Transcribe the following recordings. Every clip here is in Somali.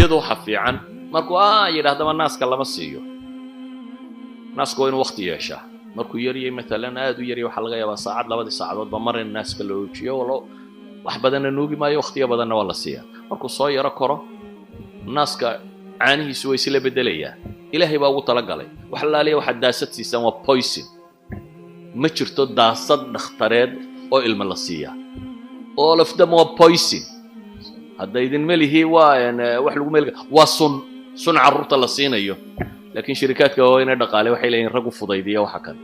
Hooyadu waxa fiican markuu yidhaahdaba naaska lama siiyo. Naasku waa inuu waqti yeeshaa. Markuu yaryay, matalan aad u yaryay, waxaa laga yaabaa saacad, 2dii saacadoodba mar in naaska la oojiyo. Walo wax badanna nuugi maayo, waqtiyo badanna waa la siiyaa. Markuu soo yaro koro, naaska caanihiisu way isla beddelayaan. Ilaahay baa ugu talagalay. Wax laaliya waxaad daasad siisaan waa poison. Ma jirto daasad dhakhtareed oo ilmo la siiyaa. All of them waa poison. Hadda idinma lihi waa wax lagu meel, waa sun, sun carruurta la siinayo. Laakiin shirikaadka waaweyne dhaqaale waxay leeyihin rag u fudaydiya waxa kan.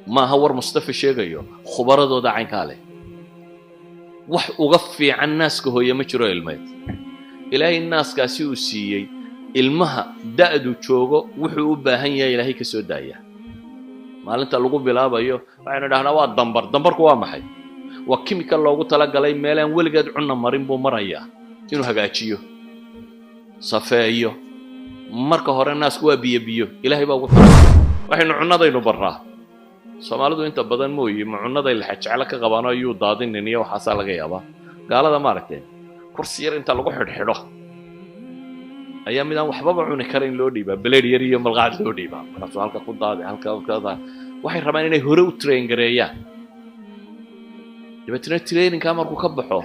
Maaha war Mustafa sheegayo, khubaradooda caynkaa leh. Wax uga fiican naaska hooye ma jiro ilmeed. Ilaahay naaskaasi uu siiyey ilmaha da'du joogo wuxuu u baahan yahay Ilaahay ka soo daaya. Maalinta lagu bilaabayo waxaynu idhahnaa waa dambar. Dambarku waa maxay? Waa chemical loogu talagalay meelaan weligeed cunna marin buu marayaa inuu hagaajiyo, safeeyo. Marka hore naasku waa biyo biyo. Ilaahay baa ugu talagalay. Waxaynu cunnadaynu barraa, Soomaalidu inta badan mooyi ma cunnaday laxa jeclo ka qabaano ayuu daadinin iyo waxaasaa laga yaabaa. Gaalada maaragteen, kursi yar inta lagu xidhxidho ayaa midaan waxbaba cuni karayn loo dhiibaa baleed yar iyo malqacad loo dhiibaa. Markaasuu halka ku daadi, halka ku daadi. Waxay rabaan inay hore u train gareeyaan. Dabeetna trainingkaa markuu ka baxo,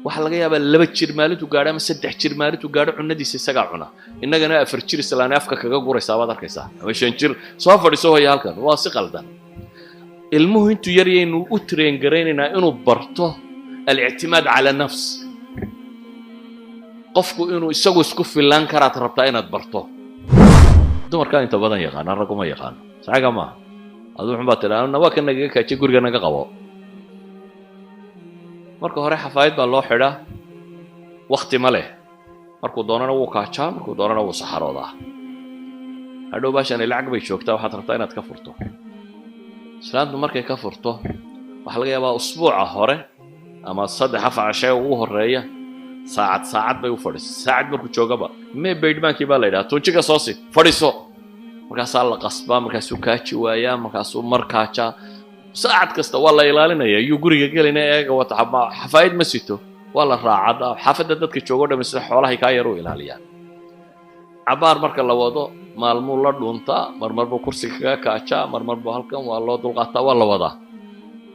waxaa laga yaabaa 2 jir maalintuu gaadho ama 3 jir maalintuu gaadho, cunadiisa isagaa cuna. Innagana 4 jir islaani afka kaga guraysaa baad arkaysaa, ama 5 jir. Soo fadhiiso haya halkan. Waa si qaldan. Ilmuhu intuu yaryaynu u train garaynaynaa inuu barto الاعتماد على النفس. Qofku inuu isagu isku fillaan karaad rabtaa inaad barto. Dumarkaa inta badan yaqaana, ragguma yaqaano. Saxaga maaha. Adu wuxun baa tidhaa, waa kan nagaga kaajiy, guriga naga qabo. Marka hore xafaayad baa loo xidhaa, wakti ma leh. Markuu doonana wuu kaajaa, markuu doonana wuu saxaroodaa. Hadhow baashani lacag bay joogtaa, waxaad rabtaa inaad ka furto. Islaantu markay ka furto, waxaa laga yaabaa usbuuca hore ama 3-4 cashe ugu horeeya saacad saacad bay u fadhiso. Saacad markuu joogaba, mee baydhmaankii baa la yidhaha, tuunjiga soo si fadhiiso. Markaasaa la qasbaa, markaasuu kaaji waayaa, markaasuu mar kaajaa. Saacad kasta waa la ilaalinaya iyuu guriga gelina. Eega wata xafaayad ma sito, waa la raacada. Xaafadda dadka joogo dham sida xoolahay kaa yar u ilaaliyaan. Cabaar marka la wado, maalmuu la dhuuntaa, marmar buu kursiga kaga kaajaa, marmar buu halkan, waa loo dulqaataa, waa la wadaa.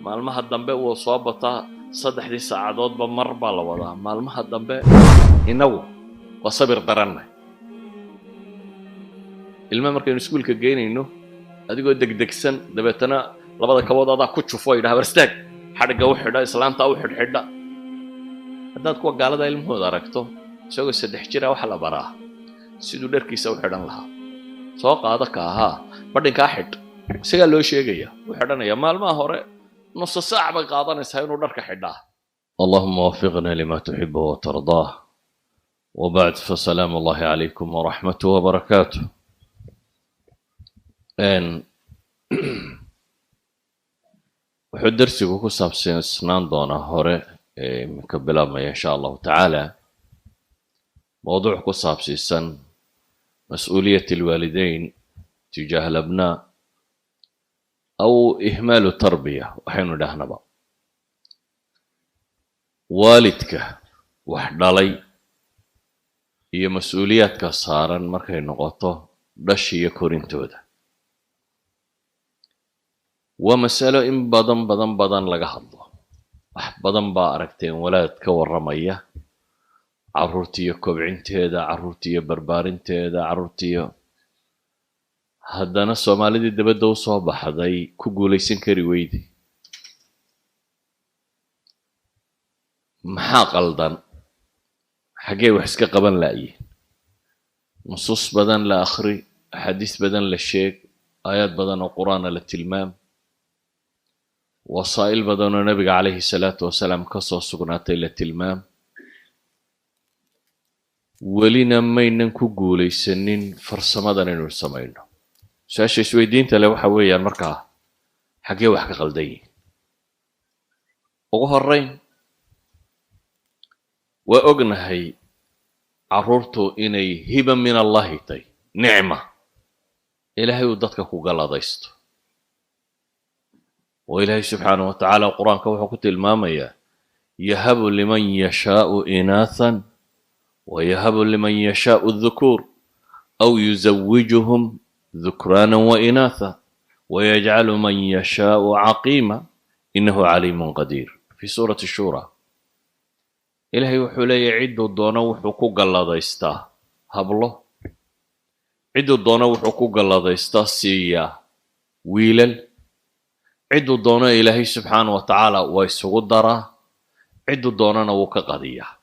Maalmaha dambe wuu soo bataa, 3dii saacadoodba mar baa la wadaa. Maalmaha dambe innagu waa sabir daranna. Ilma markaynu iskuulka geynayno, adigoo degdegsan, dabeetana labada kabood adaa ku jufo, yidhaha warstaag, xadhigga u xidha, islaanta u xidhxidha. Haddaad kuwa gaalada ilmahooda aragto, isagoo 3 jira waxa la baraa siduu dharkiisa u xidhan lahaa. Soo qaado ka ahaa, badhinkaa xidh, isagaa loo sheegaya, u xidhanaya. Maalmaha hore nuso saac bay qaadanaysaa inuu dharka xidhaa. اللهم وفقنا لما تحبه وترضاه، وبعد، فسلام الله عليكم ورحمته وبركاته. Wuxuu darsigu ku saabsanaanaan doonaa hore ee iminka bilaabmaya, insha Allahu tacaala, mowduuc ku saabsiisan مسؤولية الوالدين تجاه الأبناء أو إهمال التربية. Waxaynu idhaahnaba, waalidka wax dhalay iyo mas-uuliyaadka saaran markay noqoto dhasha iyo korintooda, waa masalo in badan badan badan laga hadlo. Wax badan baa aragteen walaad ka warramaya carruurtiiyo kobcinteeda, carruurtiiyo barbaarinteeda, carruurtiiyo haddana Soomaalidii dibadda u soo baxday ku guulaysan kari weydi. Maxaa qaldan? Xaggee wax iska qaban la'yiin? Nusuus badan la akhri, axaadiis badan la sheeg, aayaad badan oo Qur-aana la tilmaam, wasaa'il badan oo Nebiga calayhi salaatu wasalaam ka soo sugnaatay la tilmaam, welina maynan ku guulaysanin farsamadan inaynu samayno. Su-aasha isweydiinta leh waxa weeyaan markaa, xaggee wax ka qaldan yihin? Ugu horreyn, waa ognahay carruurtu inay هبة من الله tay, nicma Ilaahay uu dadka ku galladaysto, oo Ilaahay subxaanahu wa tacaala Qur-aanka wuxuu ku tilmaamayaa: يهب لمن يشاء إناثا ويهب لمن يشاء الذكور أو يزوجهم ذكرانا وإناثا ويجعل من يشاء عقيما إنه عليم قدير، في سورة الشورى. Ilaahay wuxuu leeyahy, cidduu doono wuxuu ku galladaystaa hablo, cidduu doono wuxuu ku galladaystaa siiyaa wiilal, cidduu doono Ilaahay subxaana wa tacaala waa isugu daraa, cidduu doonana wuu ka qadiyaa.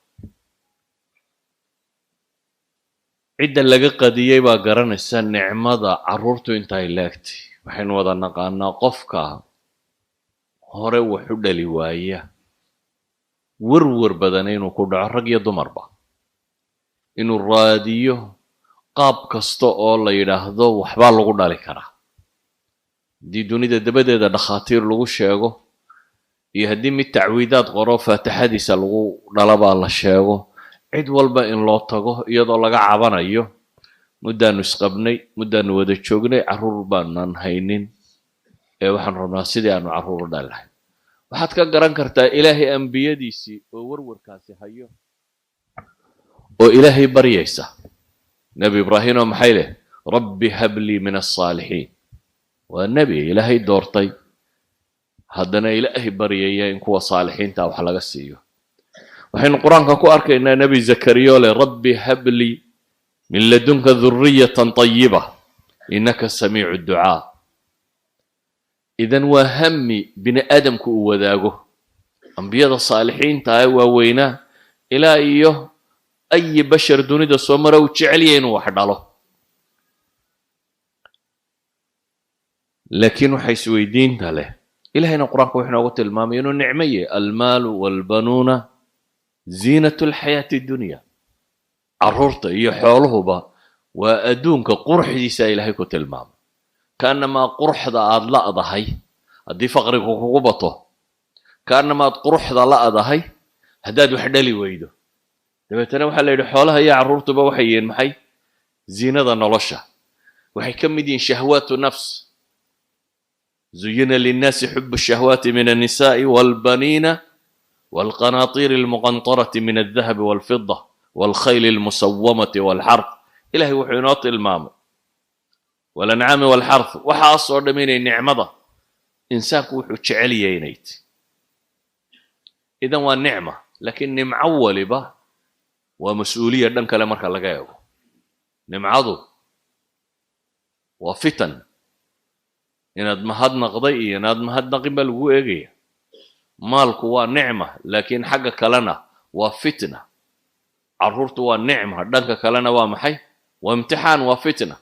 Cidda laga qadiyey baa garanaysa nicmada carruurtu intaay leegtay. Waxaynu wada naqaanaa qofka hore wax u dhali waaya werwer badan inuu ku dhaco, rag iyo dumarba, inuu raadiyo qaab kasta oo la yidhaahdo waxbaa lagu dhali karaa. Haddii dunida dabadeeda dhakhaatiir lagu sheego iyo haddii mid tacwiidaad qoro faatixadiisa lagu dhalabaa la sheego, cid walba in loo tago iyadoo laga cabanayo: muddaanu isqabnay, muddaanu wada joognay, carruur baanan haynin, ee waxaan rabnaa sidii aanu carruur u dhali lahayn. Waxaad ka garan kartaa Ilaahay ambiyadiisii oo werwarkaasi hayo oo Ilaahay baryaysa. Nebi Ibraahim oo maxay leh? رب هب لي من الصالحين. Waa nebi Ilaahay doortay, haddana Ilaahay baryaya in kuwa saalixiinta wax laga siiyo. Waxaynu Qur-aanka ku arkaynaa Nebi Zakariyo leh: رب هب لي من لدنك ذرية طيبة إنك سميع الدعاء. Idan waa hami bini aadamku uu wadaago, ambiyada saalixiinta ah waaweynaa ilaa iyo ayi bashar dunida soo mara uu jecelyahay inuu wax dhalo. Laakiin waxa isweydiinta leh, Ilahayna Qur-aanka wuxuu inoogu tilmaamay inuu nicmo yahay: المال والبنون زينة الحياة الدنيا. Carruurta iyo xooluhuba waa adduunka quruxdiisa, Ilaahay ku tilmaamay. Kaanamaa quruxda aad la'dahay haddii faqrigu kugu bato, kaanamaad quruxda la'dahay haddaad wax dhali weydo. Dabeetana waxaa la yidhi xoolaha iyo carruurtuba waxay yihiin maxay? Ziinada nolosha. Waxay ka mid yihiin شهوات النفس. زين للناس حب الشهوات من النساء والبنين والقناطير المقنطرة من الذهب والفضة والخيل المسومة والحرث. Ilahay wuxuu inoo tilmaamay والأنعام والحرث, waxaasoo dham inay nicmada insaanku wuxuu jecel yahay inay ti. Idan waa nicma, laakiin nimco waliba waa mas-uuliya. Dhan kale marka laga eego, nimcadu waa fitan. Inaad mahadnaqday iyo inaad mahadnaqin baa lagu eegaya. Maalku waa nicma, laakiin xagga kalena waa fitna. Carruurtu waa nicma, dhanka kalena waa maxay? Waa imtixaan, waa fitna.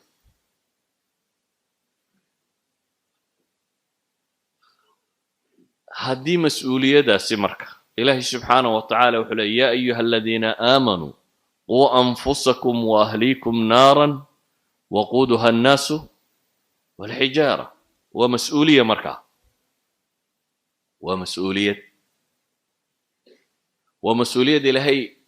Haddii mas-uuliyadaasi marka Ilaahay subxaanah wa tacaala wuxuu leey: يا أيها الذين آمنوا قوا أنفسكم وأهليكم نارا وقودها الناس والحجارة. Waa mas-uuliya markaa, waa mas-uuliyad, waa mas-uuliyad. Ilaahay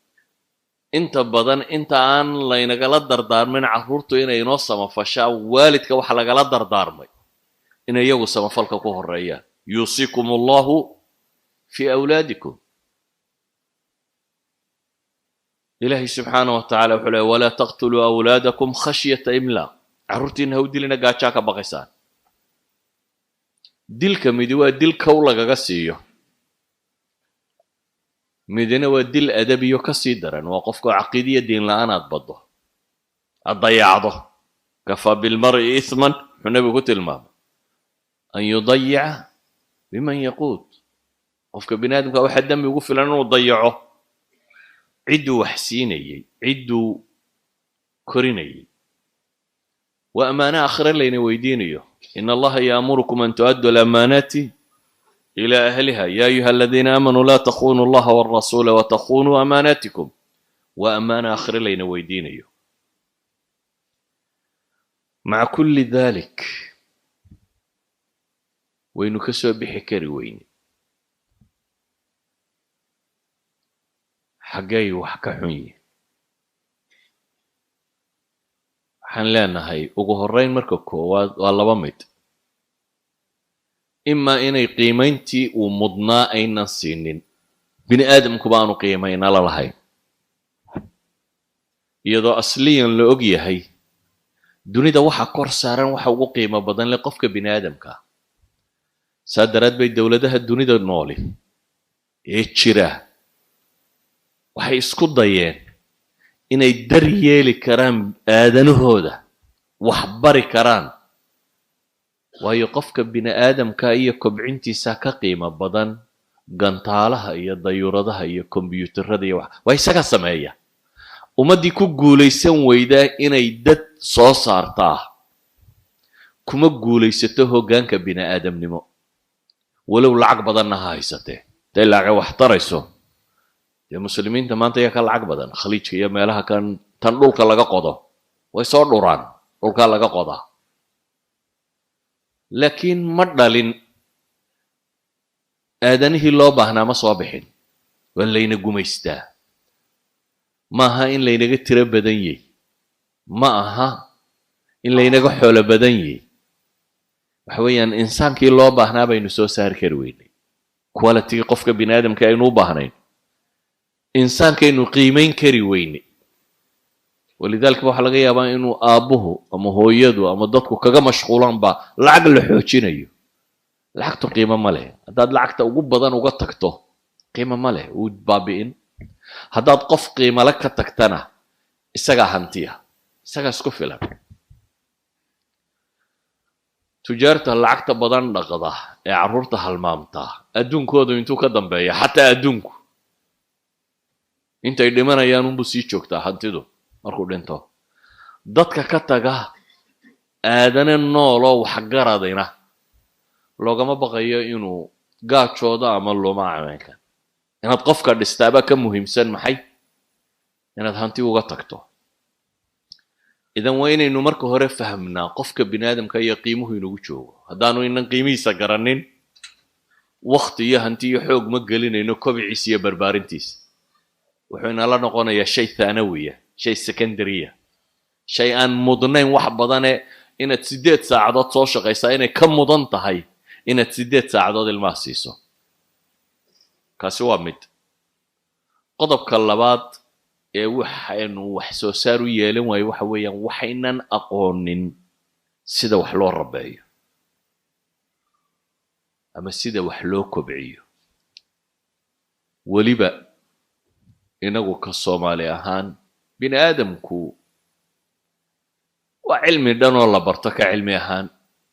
inta badan inta aan laynagala dardaarmin carruurtu inay inoo samafashaa, waalidka waxa lagala dardaarmay inay iyagu samafalka ku horeeyaan: يوصيكم الله في أولادكم. Ilaahay subxaana wa tacala wuxuu leey: ولا تقتلوا أولادكم خشية إملاق. Carruurtiina ha u dilina gaajaa ka baqaysaan. Dilka midi waa dil kow lagaga siiyo, midina waa dil adabiyo ka sii daran, waa qofka caqiidiya diin la-aan aad baddo, aad dayacdo. كفى بالمرء إثما, wuxuu Nebigu ku tilmaamay, أن يضيع بمن يقوت. Qofka bini aadamka waxaa dembi ugu filan inuu dayaco cidduu wax siinayey, cidduu korinayey. Waa ammaano aakhire layna weydiinayo. إن الله يأمركم أن تؤدوا الأمانات إلى أهلها يا أيها الذين آمنوا لا تخونوا الله والرسول وتخونوا أماناتكم. Waa ammaano aakhire layna weydiinayo. مع كل ذلك waynu ka soo bixi kari weyne. Xaggay wax ka xun yihin? Waxaan leenahay ugu horreyn, marka koowaad, waa laba mid: imaa inay qiimayntii uu mudnaa aynan siinin, bini aadamkuba aanu qiimaynala lahayn. Iyadoo asliyan la og yahay dunida waxa kor saaran waxa ugu qiimo badan leh qofka bini aadamka, saa daraad bay dowladaha dunida nooli ee jira waxay isku dayeen inay dar yeeli karaan aadanahooda, wax bari karaan, waayo qofka bini aadamka iyo kobcintiisa ka qiimo badan gantaalaha iyo dayuuradaha iyo kombyuutarada iyo wax waa isagaa sameeya. Ummaddii ku guulaysan weydaa inay dad soo saartaa kuma guulaysato hoggaanka bini aadamnimo, walow lacag badanna ha haysatee. Haday lacag wax tarayso, dee Muslimiinta maanta ayaa ka lacag badan Khaliijka iyo meelaha kan. Tan dhulka laga qodo way soo dhuraan, dhulkaa laga qodaa, laakiin ma dhalin aadanihii loo baahnaa, ma soo bixin. Waa layna gumaystaa. Ma aha in laynaga tiro badan yahy, ma aha in laynaga xoolo badan yahy. Waxa weeyaan insaankii loo baahnaa baynu soo saari kari weynay, qualitygii qofka bini aadamka aynu u baahnayn, insaankaynu qiimayn kari weynay. Walidaalika waxaa laga yaabaa inuu aabbuhu ama hooyadu ama dadku kaga mashquulaan ba lacag la xoojinayo. Lacagtu qiimo ma leh. Haddaad lacagta ugu badan uga tagto, qiimo ma leh, wuu baabi'in. Haddaad qof qiimale ka tagtana, isagaa hantiya, isagaa isku filan. Tujaarta lacagta badan dhaqda ee carruurta halmaamtaa, adduunkoodu intuu ka dambeeya, xataa adduunku intay dhimanayaan unbuu sii joogtaa hantidu markuu dhinto. Dadka ka taga aadane nooloo waxgaradina loogama baqayo inuu gaajoodo ama luma cameenkan. Inaad qofka dhistaaba ka muhiimsan maxay inaad hanti uga tagto. Idan waa inaynu marka hore fahmnaa qofka bini aadamka iyo qiimuhu inugu joogo. Haddaanu inan qiimihiisa garanin, wakti iyo hanti iyo xoog ma gelinayno kobiciisa iyo barbaarintiisa. Wuxuu inala noqonayaa shay thanawiya, shay secondarya, shay aan mudnayn wax badane. Inaad 8 saacadood soo shaqaysaa inay ka mudan tahay inaad 8 saacadood ilmaha siiso. Kaasi waa mid. Qodobka labaad ee waxaynu wax soo saar u yeelan waayo waxa weeyaan waxaynan aqoonin sida wax loo rabeeyo ama sida wax loo kobciyo. Weliba inagu ka Soomaali ahaan, bini aadamku waa cilmi dhan oo la barto ka cilmi ahaan,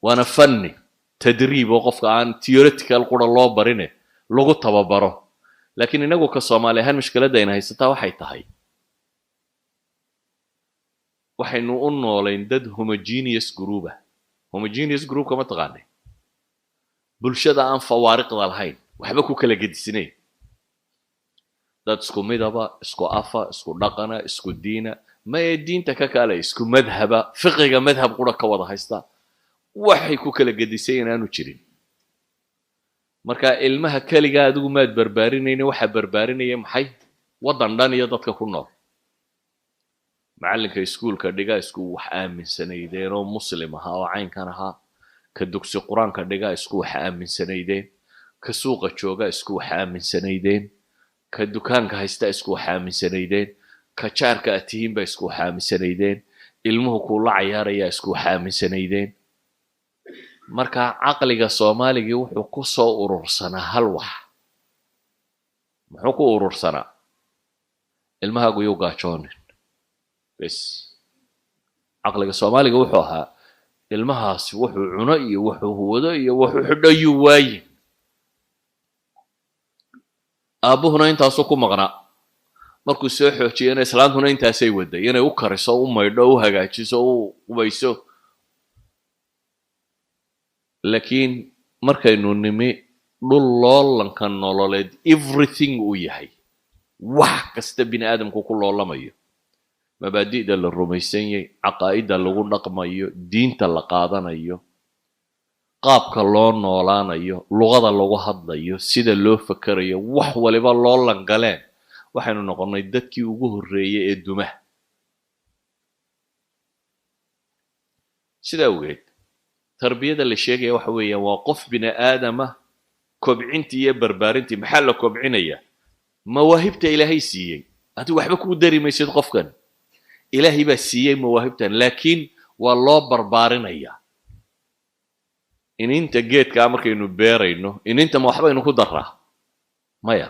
waana fanni tadriib oo qofka aan theoretical qura loo barine lagu tababaro. Laakiin inagu ka Soomaali ahaan, mushkiladda ayna haysataa waxay tahay waxaynu u noolayn dad homogeneous group ah. Homogeneous groupka ma taqaanay? Bulshada aan fawaariqda lahayn, waxba ku kala gedisnayn, dad isku midaba, isku afa, isku dhaqana, isku diina, maye diinta ka kale, isku madhaba, fiqiga madhab qura ka wada haysta, waxay ku kala gedisay inaanu jirin. Marka ilmaha keligaa adigu maad barbaarinayna, waxaa barbaarinaya maxay? Waddan dhan iyo dadka ku nool. Macallinka iskuulka dhiga isku wax aaminsanaydeen oo Muslim ahaa oo caynkan ahaa, ka dugsi Qur-aanka dhiga isku wax aaminsanaydeen, ka suuqa jooga isku wax aaminsanaydeen, ka dukaanka haysta isku wax aaminsanaydeen, ka jaarka aad tihiin ba isku wax aaminsanaydeen, ilmuhu kuula cayaaraya isku wax aaminsanaydeen. Marka caqliga Soomaaligii wuxuu ku soo urursanaa hal wax. Muxuu ku urursanaa? Ilmahaagu yuu gaajoonin bes. Caqliga Soomaaliga wuxuu ahaa ilmahaasi wuxuu cuno iyo wuxuu wado iyo wuxuu xidho yuu waayin. Aabbuhuna intaasuu ku maqnaa. Markuu soo xoojiyana, islaantuna intaasay waday inay u kariso, u maydho, u hagaajiso, u qubayso. Laakiin markaynu nimi dhul loolanka nololeed everything uu yahay, wax kasta bini aadamku ku loolamayo, mabaadi'da la rumaysan yahay, caqaa'idda lagu dhaqmayo, diinta la qaadanayo, qaabka loo noolaanayo, luqada lagu hadlayo, sida loo fakerayo, wax waliba loolan galeen, waxaynu noqonnay dadkii ugu horreeyey ee dumaha. Sida awgeed tarbiyada la sheegaya waxa weeyaan waa qof bini aadama kobcintii iyo barbaarintii. Maxaa la kobcinayaa? Mawaahibta Ilaahay siiyey. Adigu waxba kuu dari maysid qofkan. Ilaahay baa siiyey mawaahibtan, laakiin waa loo barbaarinayaa. Iniinta geedkaa markaynu beerayno, iniinta ma waxbaynu ku daraa? Maya.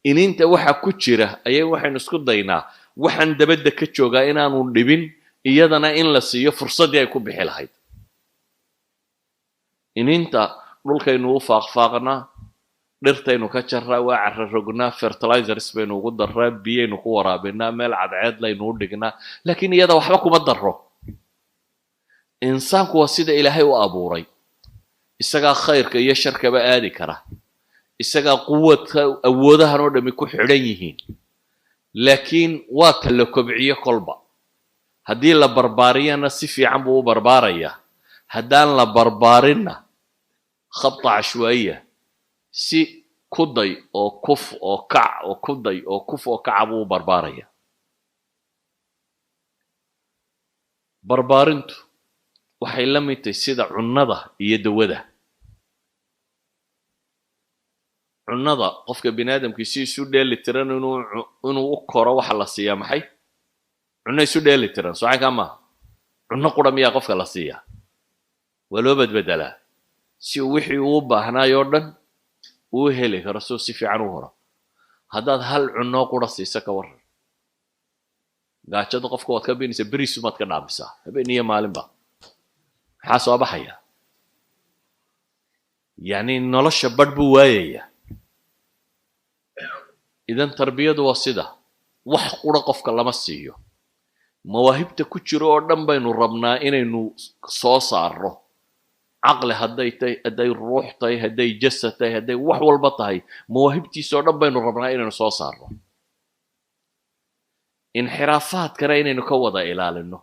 Iniinta waxa ku jira ayay waxaynu isku daynaa waxaan dabadda ka joogaa inaanu dhibin, iyadana in la siiyo fursaddii ay ku bixi lahayd. Iniinta dhulkaynu u faaqfaaqnaa, dhirtaynu ka jarraa, waa carra rognaa, fertilizers baynu ugu darraa, biyaynu ku waraabinaa, meel cadceed laynu u dhignaa, laakiin iyada waxba kuma darro. Insaanku waa sida Ilaahay u abuuray. Isagaa khayrka iyo sharkaba aadi kara, isagaa quwadka awoodahan oo dhami ku xidhan yihiin, laakiin waa ta la kobciyo. Kolba haddii la barbaariyana si fiican buu u barbaarayaa, haddaan la barbaarinna khabta cashwaa'iya, si kuday oo kuf oo kac oo kuday oo kuf oo kaca buu u barbaaraya. Barbaarintu waxay la mid tahay sida cunnada iyo dawada. Cunnada qofka bini aadamkii si isu dheeli tiran inuu u koro waxa la siiyaa maxay? Cunno isu dheeli tiran socankaa maaha. Cunno qura miyaa qofka la siiyaa? Waa loo badbedelaa si uu wixii uu baahnaay oo dhan uu heli karo, si uu si fiican u horo. Haddaad hal cunno qura siisa, ka warran gaajada qofka? Waad ka binaysaa, beriisumaad ka dhaamisaa habeen iyo maalinba. Maxaa soo baxaya? Yacni nolosha badh buu waayaya. Idan tarbiyadu waa sida wax qura qofka lama siiyo. Mawaahibta ku jiro oo dhan baynu rabnaa inaynu soo saarno, caqli hadday tahay, hadday ruux tahay, hadday jasad tahay, hadday wax walba tahay, mawaahibtiisa oo dhan baynu rabnaa inaynu soo saarno, inxiraafaadkana inaynu ka wada ilaalino.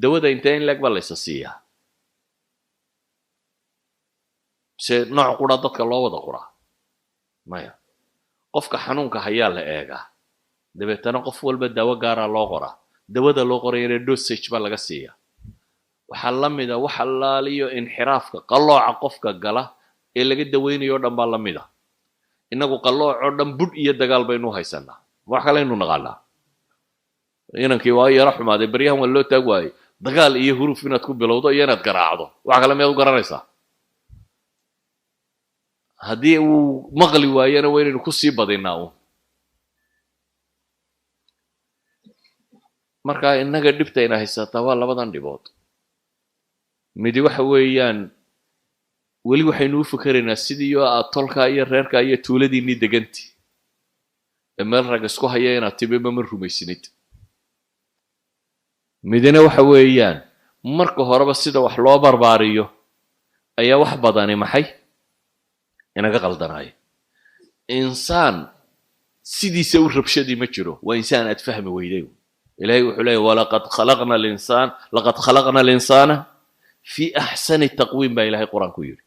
Dawada intee in leeg baa laysa siiyaa? Mise nooc qura dadka loo wada qoraa? Maya. Qofka xanuunka hayaa la eegaa, dabeetana qof walba daawo gaaraa loo qoraa. Dawada loo qorayana dosage baa laga siiyaa. Waxaa la mida wax allaaliyo inxiraafka, qallooca qofka gala ee laga daweynayo o dhan baa la mid a. Innagu qallooc oo dhan budh iyo dagaal baynu haysanaa. Wax kalaynu naqaanaa? Inankii waa yaro xumaaday baryahan, waa loo taag waayey, dagaal iyo huruf inaad ku bilowdo iyo inaad garaacdo, wax kale miyaad u garanaysaa? Haddii uu maqli waayana waa inaynu kusii badinaa uun. Marka innaga dhibtayna haysataa waa labadan dhibood. Midi waxa weeyaan, weli waxaynu u fikeraynaa sidii oo aad tolkaa iyo reerkaa iyo tuuladiinnii deganti ee meel rag isku haya inaad timiba ma rumaysinid. Midina waxa weeyaan, marka horeba sida wax loo barbaariyo ayaa wax badani maxay inaga qaldanaayo. Insaan sidiisa u rabshadii ma jiro, waa insaan aad fahmi weyday. Ilahay wuxuu leeyahy: "Walaqad khalaqna alinsaan, laqad khalaqna alinsaana fi axsani taqwiim," baa Ilahay Qur-aanku yidhi.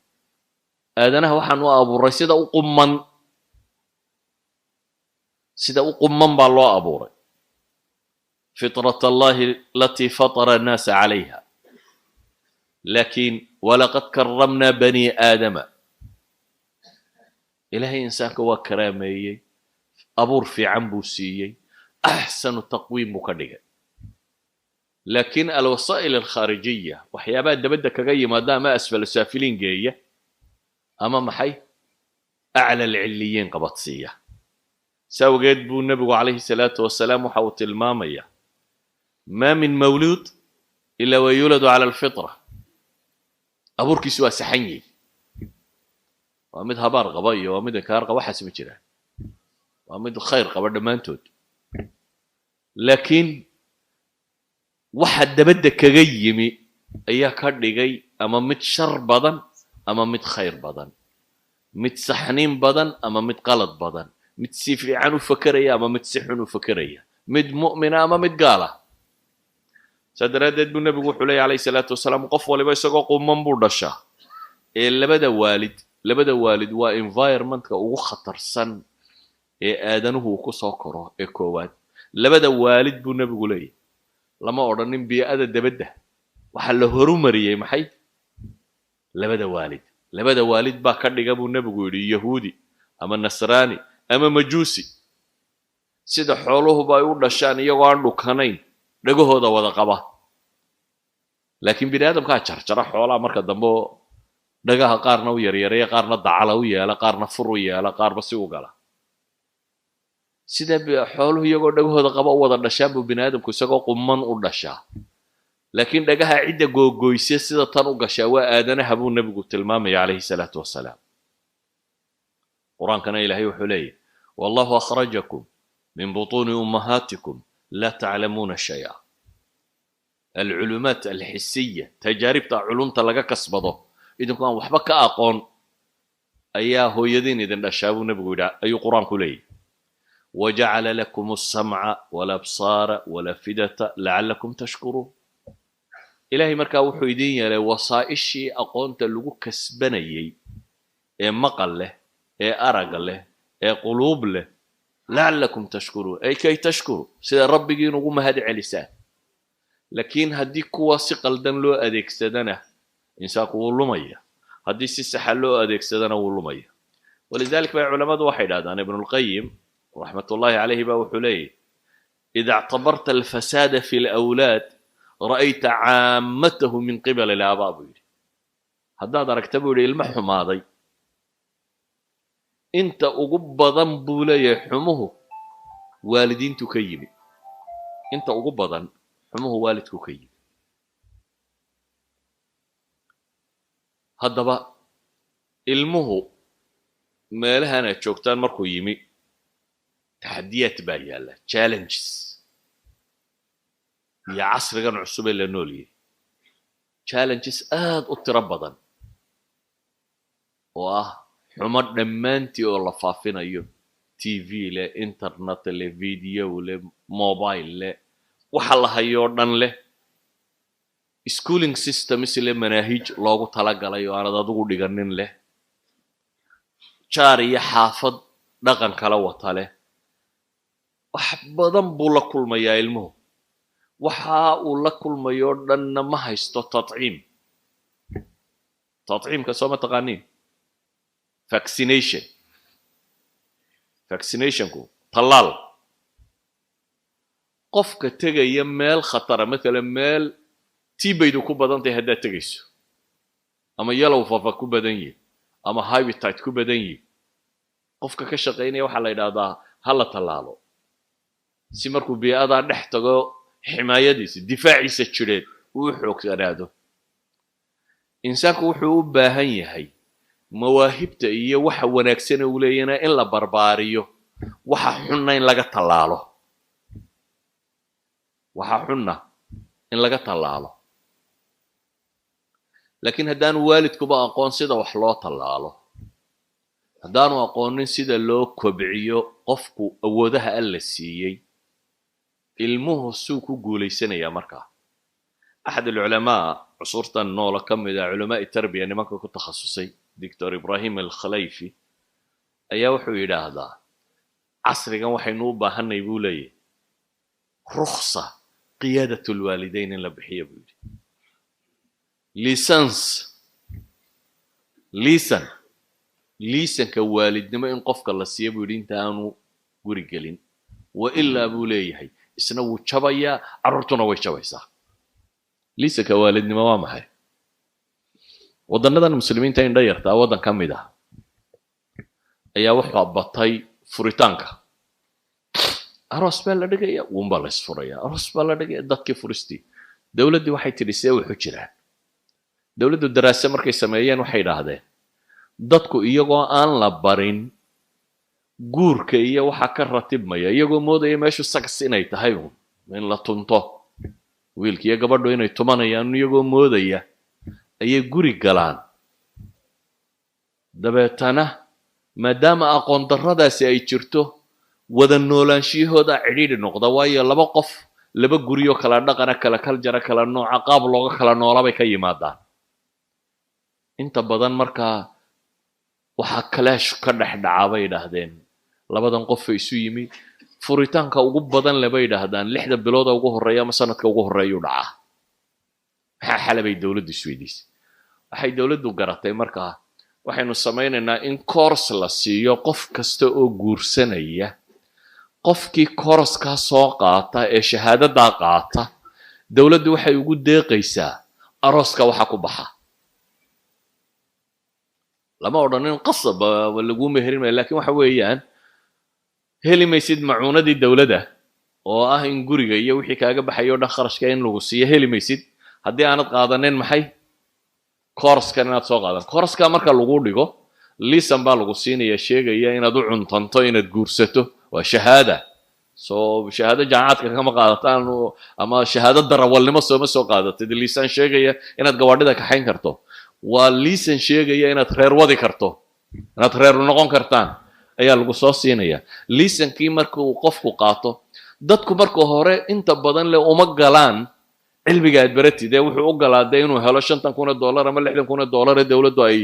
Aadanaha waxaan u abuuray sida u qumman, sida u qumman baa loo abuuray, fitrat Allahi alatii fatara annaasa calayha. Laakiin walaqad karamnaa bani aadama, Ilahay insaanka waa karaameeyey, abuur fiican buu siiyey, axsanu taqwiim buu ka dhigay. Laakiin alwasaa'il alkhaarijiya, waxyaabaha dabadda kaga yimaada, ama asfal saafiliin geeya ama maxay acla alcilliyiin qabadsiiya. Sa awgeed buu Nebigu calayhi salaatu wasalaam waxa uu tilmaamaya: "Maa min mawluud ilaa wa yuuladu cala alfitra." Abuurkiisu waa saxan yihi, waa mid habaar qaba iyo waa mid inkaar qaba, waxaas ma jiraan, waa mid khayr qaba dhammaantood. Laakiin waxa dabadda kaga yimi ayaa ka dhigay ama mid shar badan ama mid khayr badan, mid saxniin badan ama mid qalad badan, mid si fiican u fakeraya ama mid si xun u fakeraya, mid mu'mina ama mid gaala. Saa daraaddeed buu Nebigu wuxuu leeyay calayhi salaatu wasalaam: qof waliba isagoo quman buu dhashaa. Ee labada waalid waa environmentka ugu khatarsan ee aadanuhu uu ku soo koro ee koowaad. Labada waalid buu Nebigu leeyahy. Lama odhanin bii'ada dabadda. Waxaa la horumariyey maxay? Labada waalid. Labada waalid baa ka dhiga buu Nebigu yidhi Yahuudi ama Nasraani ama Majuusi. Sida xooluhuba ay u dhashaan iyagoo aan dhukanayn. Dhagahooda wada qaba, laakiin bini aadamkaa jarjara xoolaha marka dambe oo dhagaha qaarna u yaryareeya, qaarna dacala u yeela, qaarna fur u yeela, qaarba si u gala. Sida xooluhu iyagoo dhagahooda qaba u wada dhashaan buu bini aadamku isagoo quman u dhashaa, laakiin dhagaha cidda googoyse sida tan u gashaa waa aadanaha buu nebigu tilmaamaya, calayhi salaatu wasalaam. Qur-aankana Ilaahay wuxuu leeyahy: "Wallahu akhrajakum min butuuni ummahaatikum laa taclamuuna shaya." Alculumaat alxisiya, tajaaribta culumta laga kasbado, idinku aan waxba ka aqoon ayaa hooyadiin idin dhashaa buu nebigu yidhi, ayuu Qur-aanku leeyahy. "Wajacala lakum alsamca walabsaara walafidata lacalakum tashkuruun." Ilaahay markaa wuxuu idin yeelay wasaa'ishii aqoonta lagu kasbanayey ee maqal leh, ee arag leh, ee quluub leh. "Lacalakum tashkuruun" ay kay tashkuru, sida Rabbigiin ugu mahad celisaan. Laakiin haddii kuwa si qaldan loo adeegsadana, insaanku wuu lumaya. Haddii si saxa loo adeegsadana, wuu lumaya. Walidalik bay culammadu waxay idhahdaan, Ibnulqayim raxmatullahi calayhi ba wuxuu leeyahy: "Ida ictabarta alfasaada fi alawlaad ra'ayta caamatahu min qibali alaabaa," buu yidhi. Haddaad aragta, buu yidhi, ilmo xumaaday, inta ugu badan, buu leeyahay, xumuhu waalidiintu ka yimi. Inta ugu badan xumuhu waalidku ka yimi. Haddaba ilmuhu meelahan aad joogtaan markuu yimi, taxadiyaad baa yaalla, challenges iyo casrigan cusub ee la noolyahay, challenges aad u tiro badan oo ah xumo dhammaantii oo la faafinayo, TV leh, internet leh, video leh, mobile leh, waxa la hayoo dhan leh, schooling systems leh, manaahij loogu talagalay oo aanad adigu dhiganin leh, jaar iyo xaafad dhaqan kala wata leh. Wax badan buu la kulmayaa ilmuhu. Waxa uu la kulmayoo dhanna ma haysto tatciim. Tatciimka soo ma taqaaniin? Vaccination. Vaccinationku tallaal. Qofka tegaya meel khatara, mathalan meel tibaydu ku badan tahay haddaad tegayso, ama yellow fever ku badan yihi, ama hepatitis ku badan yihi, qofka ka shaqaynaya waxaa la yidhahdaa ha la tallaalo, si markuu bii'adaa dhex tago ximaayadiisa, difaaciisa jidheed uu u xoogsanaado. Insaanku wuxuu u baahan yahay mawaahibta iyo waxa wanaagsane uu leeyana in la barbaariyo, waxa xunna in laga tallaalo, waxa xunna in laga tallaalo. Laakiin haddaanu waalidkuba aqoon sida wax loo tallaalo, haddaanu aqoonin sida loo kobciyo qofku awoodaha Alla siiyey, ilmuhu suu ku guulaysanayaa markaa? Axad alculamaa cusurtan noola ka mid ah, culamaai tarbiya, nimanka ku takhasusay, Doctor Ibrahim Alkhalayfi, ayaa wuxuu yidhaahdaa casrigan waxaynu u baahanay, buu leeyahy, rukhsa qiyaadat lwaalidayn in la bixiyo, buu yidhi, licence, liisan, liisanka waalidnimo in qofka la siiyo, buu yidhi, inta aanu guri gelin. Wa ilaa, buu leeyahay, isna wuu jabayaa, carruurtuna way jabaysaa. Liisanka waalidnimo waa maxay? Waddannadan Muslimiinta indha yartaa waddan ka mid ah ayaa wuxuu batay furitaanka. Aroos baa la dhigaya, wuunbaa la isfuraya. Aroos baa la dhigaya, dadkii furistii. Dowladdii waxay tidhi: "See wuxu jiraan?" Dowladdu daraase markay sameeyeen waxay idhaahdeen dadku iyagoo aan la barin guurka iyo waxa ka ratibmaya, iyagoo moodaya meeshu sags inay tahay uun in la tunto, wiilka iyo gabadhu inay tumanayaan iyagoo moodaya ayay guri galaan. Dabeetana maadaama aqoon darradaasi ay jirto, wada noolaanshiyahooda cidhiidhi noqda, waayo laba qof, laba guryo kala dhaqana, kala kaljara, kala nooca, qaab looga kala noola bay ka yimaadaan inta badan. Markaa waxaa clash ka dhex dhacaa, bay idhaahdeen, labadan qofa isu yimi. Furitaanka ugu badan le, bay idhaahdaan, 6da bilooda ugu horreeya ama sanadka ugu horreeyuu dhacaa. Maxaa xala bay dowladdu isweydiisay. Waxay dowladdu garatay markaa waxaynu samaynaynaa in course la siiyo qof kasta oo guursanaya. Qofkii course-kaa soo qaata ee shahaadadaa qaata, dowladdu waxay ugu deeqaysaa arooska waxa ku baxa. Lama odhanin qasab laguu meherin maya, lakin waxa weeyaan heli maysid macuunadii dowladda oo ah in guriga iyo wixii kaaga baxayo o dhan kharashka in lagu siiyo. Heli maysid haddii aanad qaadanin maxay course-kan inaad soo qaadan. Course-ka marka lagu dhigo, liisan baa lagu siinaya sheegaya inaad u cuntanto inaad guursato. Waa shahaada. Soo shahaado jaamacaadka kama qaadataan ama shahaado darawalnimo sooma soo qaadatid? Liisan sheegaya inaad gawaadhida kaxayn karto, waa liisan sheegaya inaad reer wadi karto, inaad reer noqon kartaan ayaa lagu soo siinaya. Liisankii markuu qofku qaato, dadku marka hore inta badan le uma galaan cilmiga aad baratid ee wuxuu u galaa dee inuu helo 5000 oo dollar ama 60,000 oo dollar ee dowladdu ay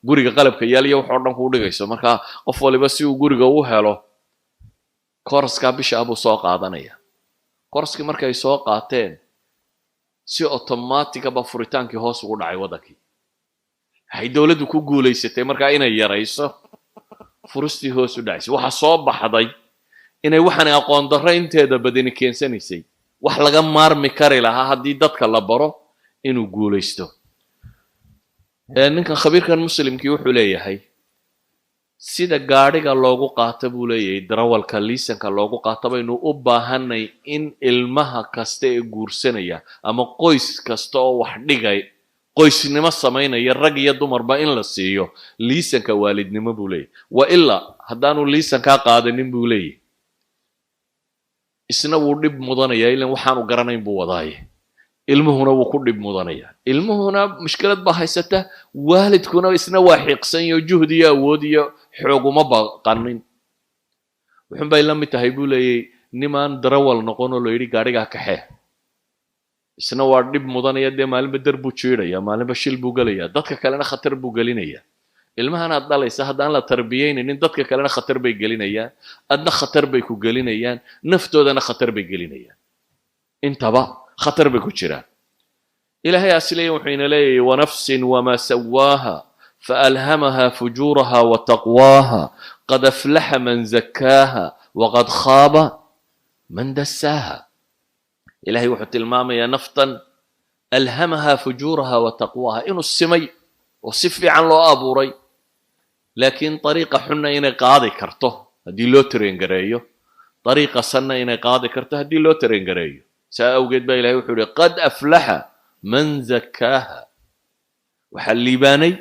guriga qalabka yaal iyo wax oo dhan kuu dhigayso. Marka qof waliba si uu guriga u helo, course-kaa bisha ah buu soo qaadanaya. Course-kii markay soo qaateen, si automatic ah ba furitaankii hoos ugu dhacay waddankii. Waxay dowladdu ku guulaysatay markaa inay yarayso furistii hoos u dhacaysay. Waxaa soo baxday inay waxaanay aqoon darro inteeda badani keensanaysay, wax laga maarmi kari lahaa haddii dadka la baro inuu guulaysto. Ninkan khabiirkan Muslimkii wuxuu leeyahay, sida gaadhiga loogu qaato, buu leeyahay, darawalka liisanka loogu qaato baynu u baahanay in ilmaha kasta ee guursanaya ama qoys kasta oo wax dhigay, qoysnimo samaynaya, rag iyo dumarba in la siiyo liisanka waalidnimo, buu leeyahay. Wa ilaa haddaanu liisankaa qaadanin, buu leeyahay, isna wuu dhib mudanaya, ilan waxaanu garanayn buu wadaaye. Ilmuhuna wuu ku dhib mudanaya, ilmuhuna mushkilad baa haysata, waalidkuna isna waa xiiqsan iyo juhd iyo awood iyo xoog uma baqanin. Wuxun bay la mid tahay, buu leeyay, nimaan darawal noqon oo la yidhi gaadhigaa kaxee. Isna waa dhib mudanaya, dee maalinba der buu jiidhaya, maalinba shil buu gelaya, dadka kalena khatar buu gelinaya. Ilmahan aad dhalaysa haddaan la tarbiyeynaynin, dadka kalena khatar bay gelinayaan, adna khatar bay ku gelinayaan, naftoodana khatar bay gelinayaan, intaba khatar bay ku jiraan. Ilaahay asleeya wuxuu ina leeyahay: ونفس وما سواها فألهمها فجورها وتقواها قد أفلح من زكاها وقد خاب من دساها. Ilahay wuxuu tilmaamayaa naftan ألهمها فجورها وتقواها, inuu simay oo si fiican loo abuuray, laakiin dariiqa xunna inay qaadi karto haddii loo train gareeyo, dariiqa sanna inay qaadi karto haddii loo train gareeyo. Saa awgeed baa ilahay wuxuu yihi: قد أفلح من زكاها. Waxaa liibaanay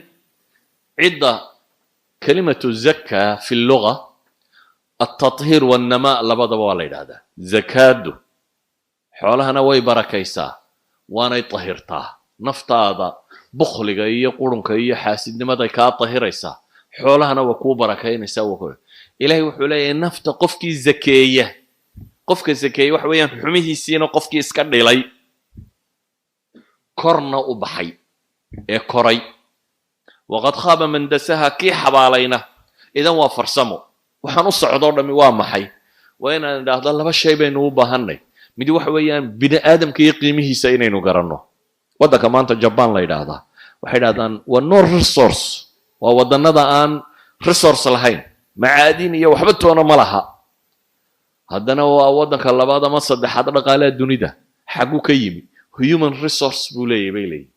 cidda. كلمة زكى في اللغة التطهير والنماء, labadaba waa la yidhahdaa. Zakaadu xoolahana way barakaysaa, waanay tahirtaa. Naftaada bukhliga iyo qurunka iyo xaasidnimaday kaa tahiraysaa, xoolahana waa kuu barakaynaysaa. Waa Ilaahay wuxuu leeyahay nafta qofkii zakeeya, qofka zakeeya waxa weeyaan xumihiisiina qofkii iska dhilay, korna u baxay ee koray. وقد خاب من دساها, kii xabaalayna. Idan waa farsamo. Waxaan u socdoo dhammi waa maxay? Waa inaan idhaahdo laba shay baynu u baahanay. Mid waxa weeyaan bini aadamka iyo qiimihiisa inaynu garanno. Waddanka maanta Jaban la yidhaahdaa, waxay idhahdaan waa no resource, waa waddannada aan resource lahayn, macaadin iyo waxba toona ma laha. Haddana waa waddanka labaad ama saddexaad dhaqaalaha dunida. Xaguu ka yimi? Human resource buu leeyahy, bay leeyihin.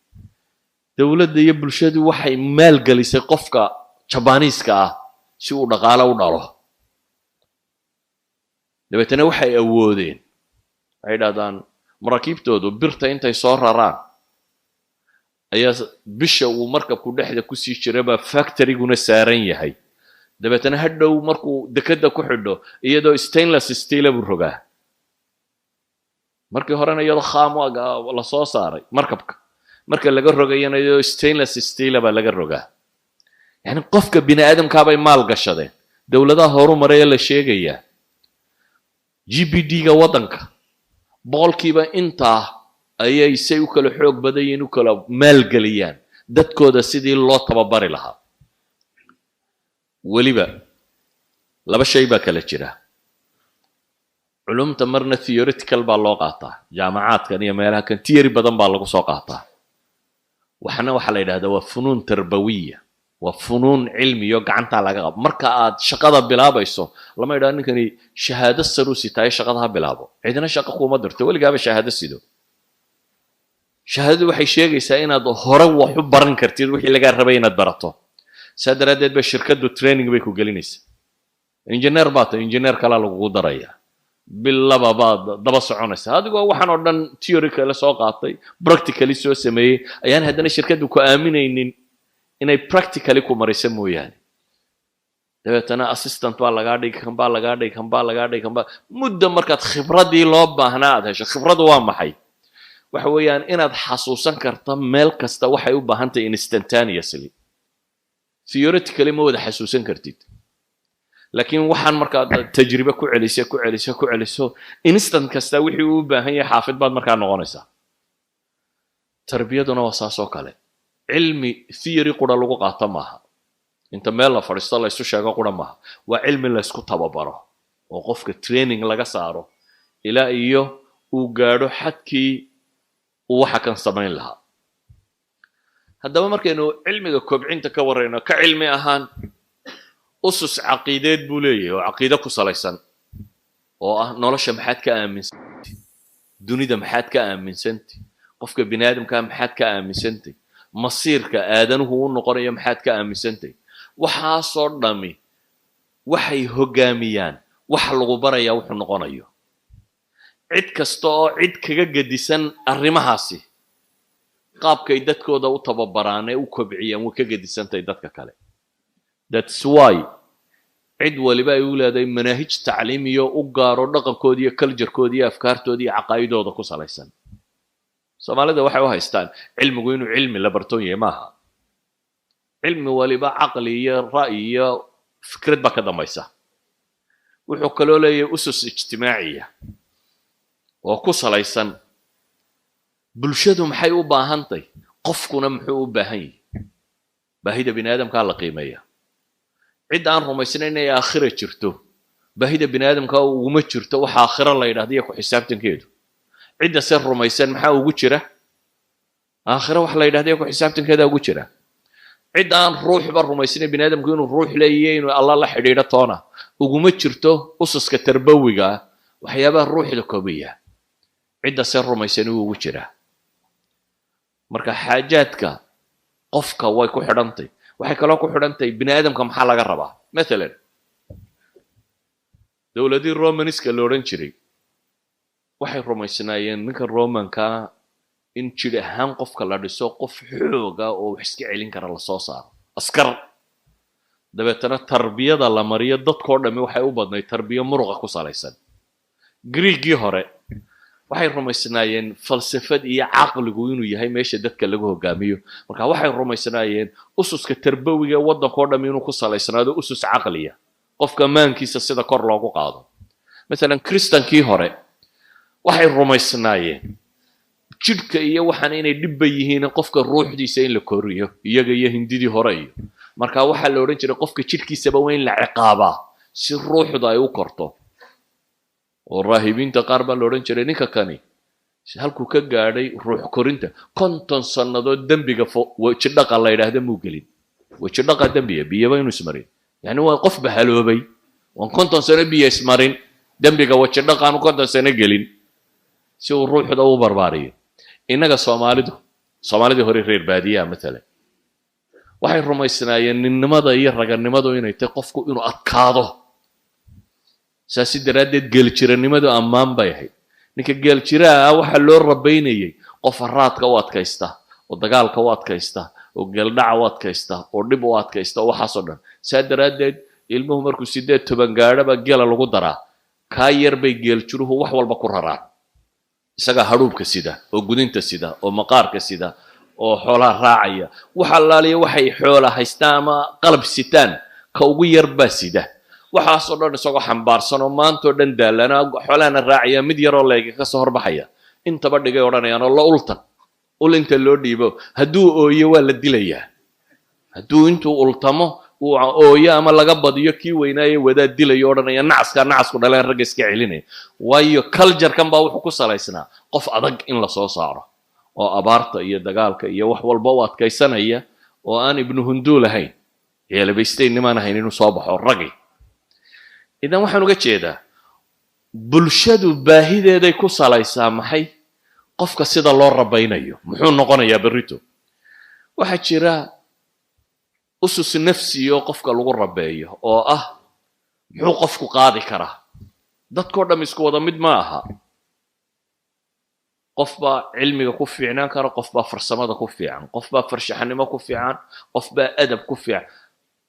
Dowladda iyo bulshadu waxay maalgelisay qofka Jabaniiska ah si uu dhaqaalo u dhalo. Dabeetana waxay awoodeen, waxay idhahdaan, maraakiibtoodu birta intay soo raraan ayaa bisha uu markabku dhexda kusii jira baa factoryguna saaran yahay. Dabeetana hadhow markuu dekedda ku xidho, iyadoo stainless steel buu rogaa. Markii horena iyadoo khaam la soo saaray markabka, marka laga rogayana iyadoo stainless steel baa laga rogaa. Yani qofka bini aadamkaabay maal gashadeen. Dowladaha horumaraya la sheegayaa, GDP-ga waddanka 100% intaa ayay say u kala xoog badan yihiin u kala maalgeliyaan dadkooda sidii loo tababari lahaa. Weliba laba shay baa kala jira. Culumta marna theoretical baa loo qaataa, jaamacaadkan iyo meelaha kan theory badan baa lagu soo qaataa. Waxna waxaa la yidhahdaa waa فنون تربوية. Waa funuun cilmiyo gacantaa laga qabo. Marka aad shaqada bilaabayso, lama idhaha ninkani shahaado saruu sitaayo, shaqada ha bilaabo. Cidina shaqo kuma dirto weligaaba shahaado sido. Shahaadadu waxay sheegaysaa inaad hore wax u baran kartid wixii lagaa rabay inaad barato. Saa daraaddeed ba shirkaddu training bay ku gelinaysaa. Engineer baa tahay, engineer kalaa lagugu daraya, bil laba baad daba soconaysa adigoo waxaan oo dhan theory kale soo qaatay, practically soo sameeyey, ayaan haddana shirkaddu ku aaminaynin inay practically ku maraysa mooyaane. Dabeetana assistant baa lagaa dhigi, kan baa lagaa dhigi, kan baa lagaa dhigi, kan baa muddo. Markaad khibraddii loo baahnaa aad hesho. Khibradu waa maxay? Waxa weeyaan inaad xasuusan karto meel kasta waxay u baahan tahay instantaneously. Theoretically ma wada xasuusan kartid, laakiin waxaan markaad tajribe ku celiso, ku celiso, ku celiso, instant kasta wixii uu u baahan yahay xaafid baad markaa noqonaysaa. Tarbiyaduna waa saas oo kale. Cilmi theory qura lagu qaato maaha, inta meel la fadhiisto la isu sheego qura maaha. Waa cilmi la ysku tababaro oo qofka training laga saaro ilaa iyo uu gaadho xadkii uu waxa kan samayn lahaa. Haddaba markaynu cilmiga kobcinta ka warrayno ka cilmi ahaan, usus caqiideed buu leeyahay oo caqiide ku salaysan, oo ah nolosha maxaad ka aaminsantay, dunida maxaad ka aaminsantay, qofka bini aadamkaa maxaad ka aaminsantay, masiirka aadanuhu u noqonayo maxaad ka aaminsantay. Waxaasoo dhami waxay hoggaamiyaan waxa lagu barayaa wuxuu noqonayo. Cid kasta oo cid kaga gedisan arrimahaasi, qaabkay dadkooda u tababaraan ee u kobciyaan, way ka gedisantahay dadka kale. That's why cid waliba ay u leedahay manaahij tacliimiyo u gaaro dhaqankooda iyo culture-kooda iyo afkaartooda iyo caqaa'idooda ku salaysan. Soomaalida waxay u haystaan cilmigu inuu cilmi la bartoon yahay. Maaha. Cilmi waliba caqli iyo ra'yi iyo fikrad baa ka dambaysa. Wuxuu kaloo leeyahay usus ijtimaaciya oo ku salaysan bulshadu maxay u baahantay, qofkuna muxuu u baahan yahay. Baahida bini aadamkaa la qiimeeya. Cid aan rumaysnayn inay aakhira jirto, baahida bini aadamka uguma jirto waxa aakhiro la yidhahda iyo ku xisaabtankeedu. Cidda se rumaysan, maxaa ugu jira? Aakhiro wax la yidhahda iyo ku xisaabtankeeda ugu jira. Cid aan ruuxba rumaysnayn, bini aadamku inuu ruux leeyahay, inuu Alla la xidhiidho toona, uguma jirto ususka tarbawiga ah waxyaabaha ruuxda koobiya. Cidda se rumaysan, uu ugu jiraa. Marka xaajaadka qofka way ku xidhantay. Waxay kaloo ku xidhantahay bini aadamka maxaa laga rabaa. Mathalan, dowladii Romaniska la odhan jiray waxay rumaysnaayeen ninka Romankaa in jidh ahaan qofka la dhiso, qof xooga oo wax iska celin kara lasoo saaro, askar. Dabeetana tarbiyada la mariyo dadkoo dhammi waxay u badnayd tarbiyo muruqa ku salaysan. Griigii hore waxay rumaysnaayeen falsafad iyo caqligu inuu yahay meesha dadka lagu hogaamiyo. Marka waxay rumaysnaayeen ususka tarbawiga waddankao dham inuu ku salaysnaado usus caqliya, qofka maankiisa sida kor loogu qaado. Masalan, Kristankii hore waxay rumaysnaayeen jidhka iyo waxaan inay dhibba yihiin, qofka ruuxdiisa in la koriyo, iyaga iyo Hindidii hore iyo. Marka waxaa la odhan jiray qofka jidhkiisaba waa in la ciqaabaa si ruuxda ay u korto. Oo raahibiinta qaar baa la odhan jiray, ninka kani halkuu ka gaadhay ruux korinta, 50 sannadood dembiga wejidhaqa la yidhaahda muu gelin. Wejidhaqa dembiga biyaba inuu ismarin, yani waa qof bahaloobay waan 50 sano biyo ismarin, dembiga wejidhaqaanu 50 sano gelin si uu ruuxda u barbaariyo. Innaga Soomaalidu, Soomaalidii hore reer baadiyaha matalan, waxay rumaysnaayeen ninnimada iyo raganimadu inay tahay qofku inuu adkaado. Saasi daraaddeed geeljiranimadu ammaan bay ahayd. Ninka geeljiraha ah waxaa loo rabaynayay qof haraadka u adkaysta, oo dagaalka u adkaysta, oo geeldhaca u adkaysta, oo dhib u adkaysta, oo waxaasoo dhan. Saa daraaddeed ilmuhu markuu 18 gaadhaba geela lagu daraa. Kaa yar bay geeljiruhu wax walba ku raraan. Isagaa hadhuubka sida, oo gudinta sida, oo maqaarka sida, oo xoolaha raacaya. Wax allaaliya waxay xoola haystaan ama qalab sitaan, ka ugu yar baa sida. Waxaasoo dhan isagoo xambaarsan oo maantao dhan daalana, xoolahana raacaya, mid yaroo leega ka soo horbaxaya, intaba dhigay odhanayaan, oo la ultan ul inta loo dhiibo, hadduu ooyo waa la dilayaa. Hadduu intuu ultamo uu ooyo ama laga badiyo, kii weynaaye wadaad dilayo, odhanaya nacaskaa nacasku dhaleen, ragga iska celinaya. Waayo, culture-kan baa wuxuu ku salaysnaa qof adag in la soo saaro, oo abaarta iyo dagaalka iyo wax walba u adkaysanaya, oo aan ibnu hunduul ahayn. Ciyaalabaysteyn nimaan ahayn inuu soo baxo ragi. Idan waxaan uga jeedaa, bulshadu baahideeday ku salaysaa maxay qofka sida loo rabaynayo, muxuu noqonayaa berrito. Waxaa jira usus nafsiyo qofka lagu rabeeyo oo ah muxuu qofku qaadi karaa. Dadkao dham isku wada mid ma aha. Qof baa cilmiga ku fiicnaan kara, qof baa farsamada ku fiican, qof baa farshaxanimo ku fiican, qof baa adab ku fiican.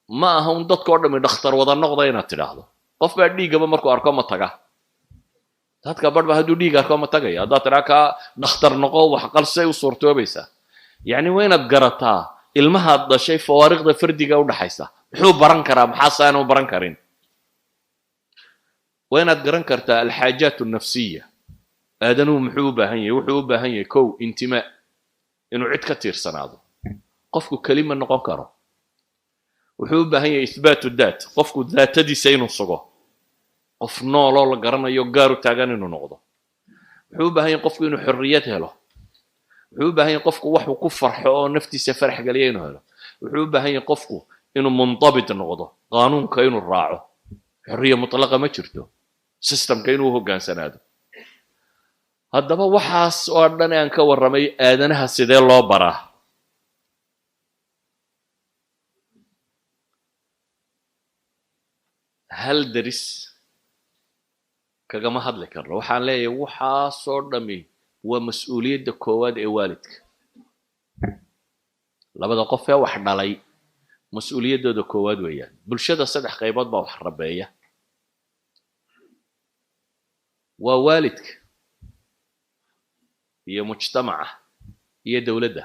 Ma aha un dadkao dhami dhakhtar wada noqda inaad tidhaahdo. Qof baa dhiiggaba markuu arko ma taga. Dadka barh ba hadduu dhiig arko ma tagaya. Haddaad tidhaa kaa dhakhtar noqo, wax qalsay u suurtoobaysaa. Yacni waa inaad garataa ilmahaad dhashay fawaariqda fardiga udhaxaysa, muxuu baran karaa, maxaase aanu baran karin. Waa inaad garan kartaa alxaajaat nafsiya. Aadanuhu muxuu u baahan yahay? Wuxuu u baahan yahay, kow, intimaa, inuu cid ka tiirsanaado. Qofku kelima noqon karo. Wuxuu u baahan yahay ithbaatu daat, qofku daatadiisa inuu sugo, qof nooloo la garanayo, gaar u taagan inuu noqdo. Wuxuu u baahan yahay qofku inuu xorriyad helo. Wuxuu u baahan yahay qofku waxuu ku farxo oo naftiisa farax geliya inuu helo. Wuxuu u baahan yahay qofku inuu mundabit noqdo, qaanuunka inuu raaco. Xorriya mutlaqa ma jirto, systemka inuu hoggaansanaado. Haddaba waxaas oo dhan aan ka warramay, aadanaha sidee loo baraa? Hal deris kagama hadli karno. Waxaan leeyahay, waxaasoo dhami waa mas-uuliyadda koowaad ee waalidka, labada qof ee wax dhalay mas-uuliyaddooda koowaad weeyaan. Bulshada saddex qaybood baa wax rabeeya: waa waalidka iyo mujtamaca iyo dowladda.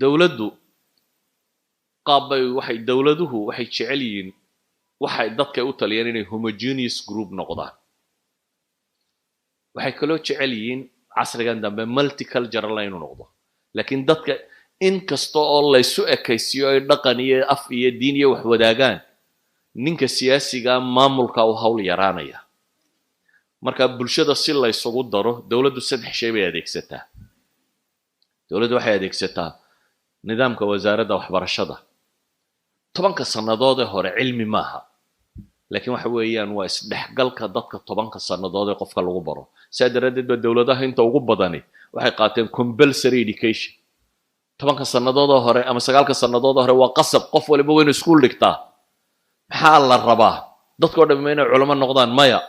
Dowladdu qaab bay waxay, dowladuhu waxay jecel yihiin waxay dadkay u taliyaan inay homogeneous group noqdaan. Waxay kaloo jecel yihiin casrigan dambe multicultural inuu noqdo. Laakiin dadka in kasta oo laysu ekaysiyo, ay dhaqan iyo af iyo diin iyo wax wadaagaan, ninka siyaasiga maamulka u hawl yaraanaya. Marka bulshada si laysugu daro, dowladdu saddex shay bay adeegsataa. Dowladdu waxay adeegsataa nidaamka wasaaradda waxbarashada. 10-ka sannadood ee hore cilmi maaha, laakiin waxa weeyaan waa isdhexgalka dadka 10-ka sannadood ee qofka lagu baro. Sidaa daraaddeed ba dowladaha inta ugu badani waxay qaateen compulsory education. 10-ka sannadood oo hore ama 9-ka sannadood oo hore waa qasab, qof waliba waynu iskuul dhigtaa. Maxaa la rabaa? Dadkao dhami inay culamo noqdaan? Maya.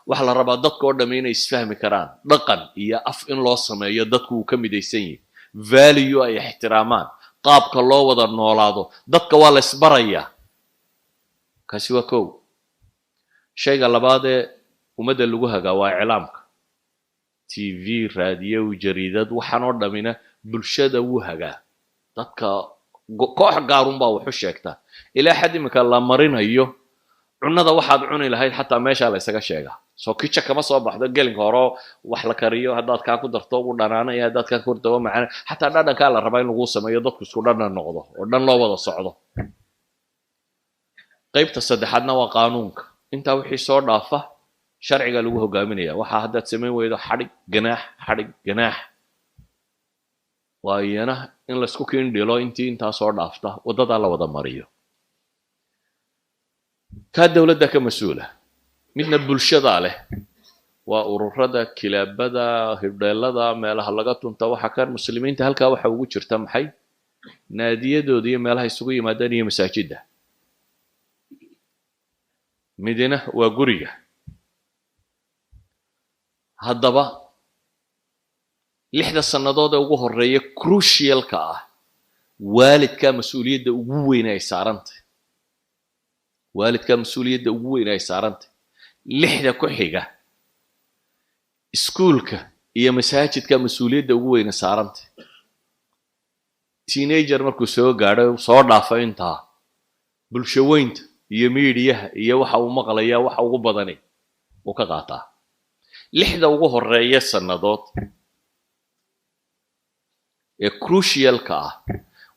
Waxaa la rabaa dadkao dhami inay isfahmi karaan, dhaqan iyo af in loo sameeyo dadku uu ka midaysan yahay, value ay ixtiraamaan, qaabka loo wada noolaado dadka waa la isbarayaa. Kaasi waa kow. Shayga labaad ee ummadda lagu hagaa waa iclaamka: TV, raadiyo, jariidad. Waxaan oo dhamina bulshada wuu hagaa. Dadka koox gaarunbaa waxu sheegtaa, ilaa xad iminka la marinayo cunnada waxaad cuni lahayd xataa meeshaa la ysaga sheegaa. Soo kijo kama soo baxdo gelinka hore wax la kariyo, haddaad kaa ku darto ugu dhanaanaya, haddaad kaa ku darto macana. Xataa dhadhankaa la rabaa in lagu sameeyo, dadku isku dhadhan noqdo oo dhan loo wada socdo. Qaybta saddexaadna waa qaanuunka. Intaa wixii soo dhaafa sharciga lagu hogaaminaya. Waxaa haddaad samayn weydo, xadhig, ganaax, xadhig, ganaax. Waa iyana in laysku kiindhilo. Intii intaa soo dhaafta waddadaa la wada mariyo. Kaa dowladda ka mas-uula. Midna bulshadaa leh, waa ururada, kilaabada, hidheelada, meelaha laga tunta. Waxa kan muslimiinta halkaa waxa ugu jirta maxay? Naadiyadooda iyo meelaha isugu yimaadaan iyo masaajidda. Midina waa guriga. Haddaba 6-da sannadood ee ugu horeeya crucialka ah, waalidka mas-uuliyadda ugu weyn ay saarantay, waalidka mas-uuliyadda ugu weyn ay saarantay. 6-da ku xiga, iskuulka iyo masaajidka mas-uuliyadda ugu weyne saarantay. Teenager markuu soo gaadho, soo dhaafo intaa, bulsho weynta iyo miidiyaha iyo waxa uu maqlayaa waxa ugu badani uu ka qaataa. 6-da ugu horeeya sannadood ee crucialka ah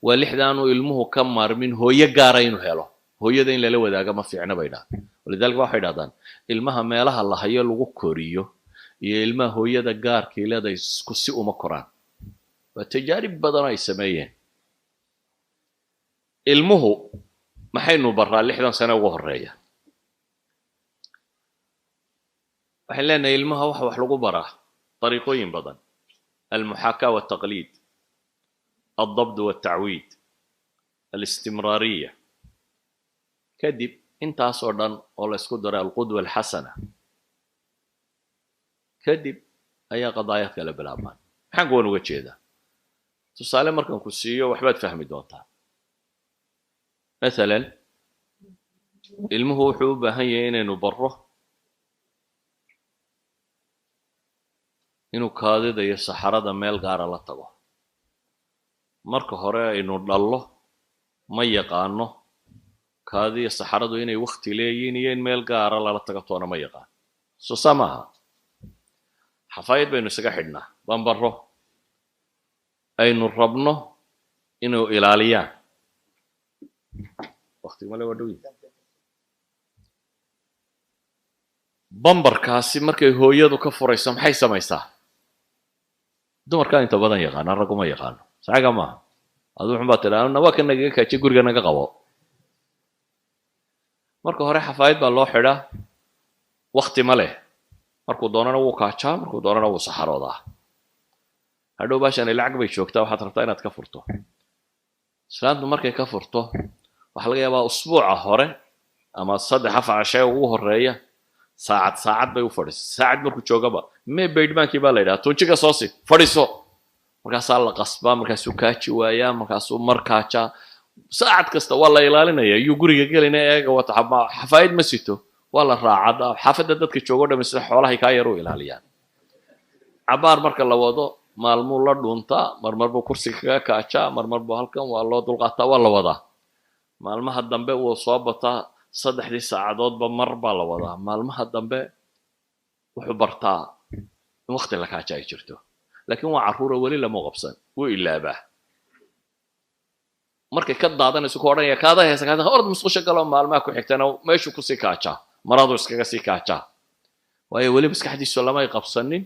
waa 6-daanu ilmuhu ka maarmin hooyo gaara inuu helo. Hooyada in lala wadaaga ma fiicna bay dhahdaan. Walidaalika waxay dhahdaan ilmaha meelaha la hayo lagu koriyo iyo ilmaha hooyada gaarkii leedahay isku si uma koraan. Waa tajaarib badan ay sameeyeen. Ilmuhu maxaynu baraa 60 sano ugu horeeya? Waxaan leenahay ilmaha waxa wax lagu baraa dariiqooyin badan: المحاكاة والتقليد، الضبط والتعويد، الاستمرارية. Kadib intaasoo dhan oo la isku daray، القدوة الحسنة. Kadib ayaa qadaayaad kala bilaabmaan. Maxaan kuwan uga jeedaa? Tusaale markaan ku siiyo waxbaad fahmi doontaa. Mathalan, ilmuhu wuxuu u baahan yahay inaynu barro inuu kaadida iyo saxarada meel gaara la tago. Marka hore aynu dhallo ma yaqaano kaadiyo saxaradu inay wakti leeyihiin iyo in meel gaara lala tago toona ma yaqaan. Soo saa maaha? Xafaayad baynu isaga xidhnaa, bambaro aynu rabno inuu ilaaliyaan. Waktigmale waa dhow. Bambarkaasi markay hooyadu ka furayso maxay samaysaa? Dumarkaa inta badan yaqaana, ragguma yaqaano. Saxaga maaha? Adu wuxun baa tidhaa, "Na waa ka nagaga kaajiy, guriga naga qabo." Marka hore xafaayad baa loo xidhaa, wakti ma leh. Markuu doonana wuu kaajaa, markuu doonana wuu saxaroodaa. Hadhow baashani lacag bay joogtaa, waxaad rabtaa inaad ka furto. Islaantu markay ka furto, waxaa laga yaabaa usbuuca hore ama 3-4 cashe ugu horeeya saacad saacad bay u fadhiso. Saacad markuu joogaba, mee baydhmaankii baa la yidhaha, tunjiga soo si fadhiso. Markaasaa la qasbaa, markaasuu kaaji waayaa, markaasuu mar kaajaa. Saacad kasta waa la ilaalinaya, yuu guriga gelina eega wata xafaayad ma sito. Waa la raacaa xaafadda, dadka joogo dhami sida xoolahay kaa yar u ilaaliyaan. Cabaar marka la wado, maalmuu la dhuuntaa, marmar buu kursiga kaga kaajaa, marmar buu halkan, waa loo dulqaataa, waa la wadaa. Maalmaha dambe wuu soo bataa, saddexdii saacadoodba mar baa la wadaa. Maalmaha dambe wuxuu bartaa in wakti la kaaja ay jirto, laakiin waa carruura, weli lama qabsan, wuu ilaabaa. Markay ka daadanayso ku odhanaya, "Kaada heesa, kaada, orod musqusha galo." Maalmaha ku xigtana meeshuu kusii kaajaa, maradu iskaga sii kaajaa, waayo weli maskaxdiisu lamay qabsanin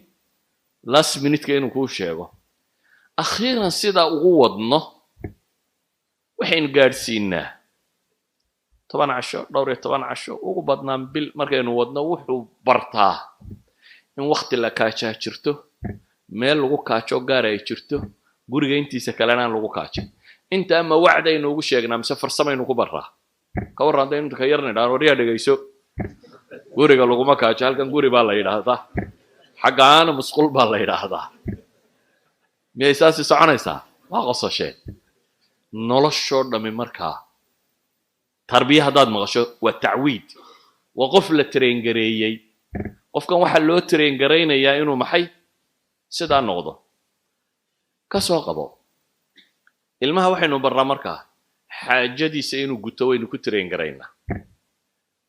last minute-ka inuu kuu sheego. Akhiiran sidaa ugu wadno waxaynu gaadhsiinaa 10 casho, 14 casho, ugu badnaan bil. Markaynu wadno wuxuu bartaa in wakti la kaajaa jirto, meel lagu kaajo gaar ay jirto, guriga intiisa kalena aan lagu kaajin. Inta ama wacdaynu ugu sheegnaa mise farsamaynu ku baraa? Ka warran haddaynu ka yar nidhaan, "Waryaa, dhegayso, guriga laguma kaajo, halkan guri baa la yidhaahdaa, xaggaana musqul baa la yidhaahdaa," miyay saasi soconaysaa? Waa qosasheen. Noloshoo dhammi markaa tarbiya haddaad maqasho waa tacwiid, waa qof la train-gareeyey. Qofkan waxaa loo train-garaynayaa inuu maxay sidaa noqdo. Ka soo qabo ilmaha, waxaynu barraa markaa xaajadiisa inuu guto, waynu ku train-garaynaa.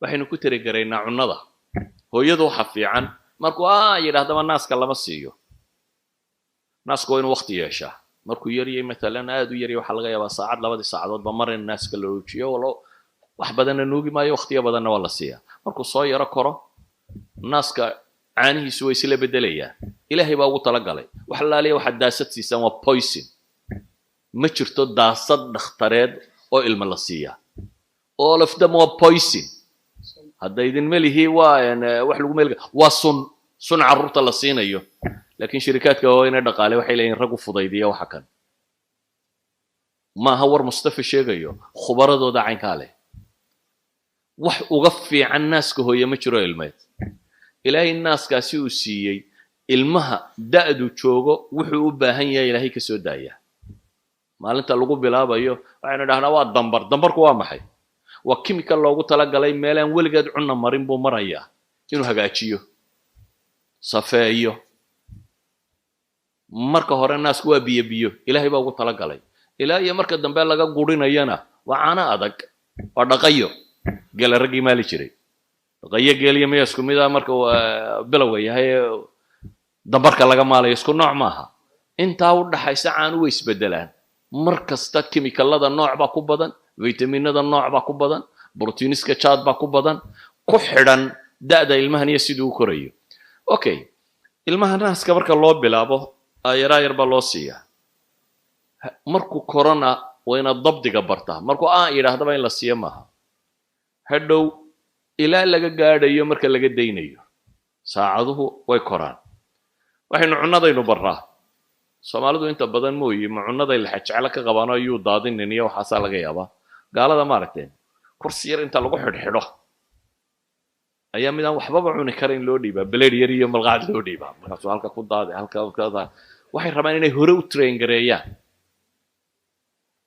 Waxaynu ku train-garaynaa cunnada. Hooyadu waxa fiican markuu a yidhahdaba naaska lama siiyo. Naaska waa inuu wakti yeeshaa. Markuu yaryay, matalan aad u yaryay, waxaa laga yaabaa saacad, labadii saacadoodba mar in naaska la oojiyo. Wax badanna nuugi maayo, waktiyo badanna waa la siiyaa. Markuu soo yaro koro, naaska caanihiisu way isla bedelayaan. Ilaahay baa ugu talagalay. Wax laaliya waxaad daasad siisaan waa poison. Ma jirto daasad dhakhtareed oo ilmo la siiyaa. All of them waa poison. Hadda idinma lihi waa wax lagu meel, waa sun, sun carruurta la siinayo. Laakiin shirikaadka waaweyne dhaqaale waxay leeyihin rag u fudaydiya waxa kan. Maaha war Mustafa sheegayo, khubaradooda caynkaa leh. Wax uga fiican naaska hooye ma jiro ilmeed. Ilaahay naaskaasi uu siiyey ilmaha da'du joogo wuxuu u baahan yahay Ilaahay ka soo daaya. Maalinta lagu bilaabayo waxaynu idhahnaa waa dambar. Dambarku waa maxay? Waa chemical loogu talagalay meelaan weligeed cunna marin buu marayaa inuu hagaajiyo, safeeyo. Marka hore naasku waa biyo biyo, Ilaahay baa ugu talagalay. Ilaa iyo marka dambe laga gurinayana waa caano adag, waa dhaqayo geela raggii maali jiray. Dhaqayo geeliyo miya isku mid ah? Marka bilowga yahay dambarka laga maalayo isku nooc maaha. Intaa u dhaxaysa caanu way isbedelaan. Mar kasta chemical-ada nooc baa ku badan, vitaminada nooc baa ku badan, brotiiniska jaad baa ku badan, ku xidhan da'da ilmahan iyo siduu u korayo. Okay, ilmaha naaska marka loo bilaabo yaraa yar baa loo siiyaa. Markuu korona Waa inaad dabdiga bartaa. Markuu aan yidhaahdaba in la siiyo maaha. Hadhow ilaa laga gaadhayo marka laga daynayo, saacaduhu way koraan. Waxaynu cunnadaynu barraa. Soomaalidu inta badan mooyi ma cunnaday laxa jeclo ka qabaano ayuu daadinin iyo waxaasaa laga yaabaa. Gaalada maaragteen, kursi yar inta lagu xidhxidho ayaa midaan waxbaba cuni karayn loo dhiibaa, baleer yar iyo malqacad loo dhiibaa, markaasuu halka ku daadi, halka ku daadi. Waxay rabaan inay hore u train gareeyaan.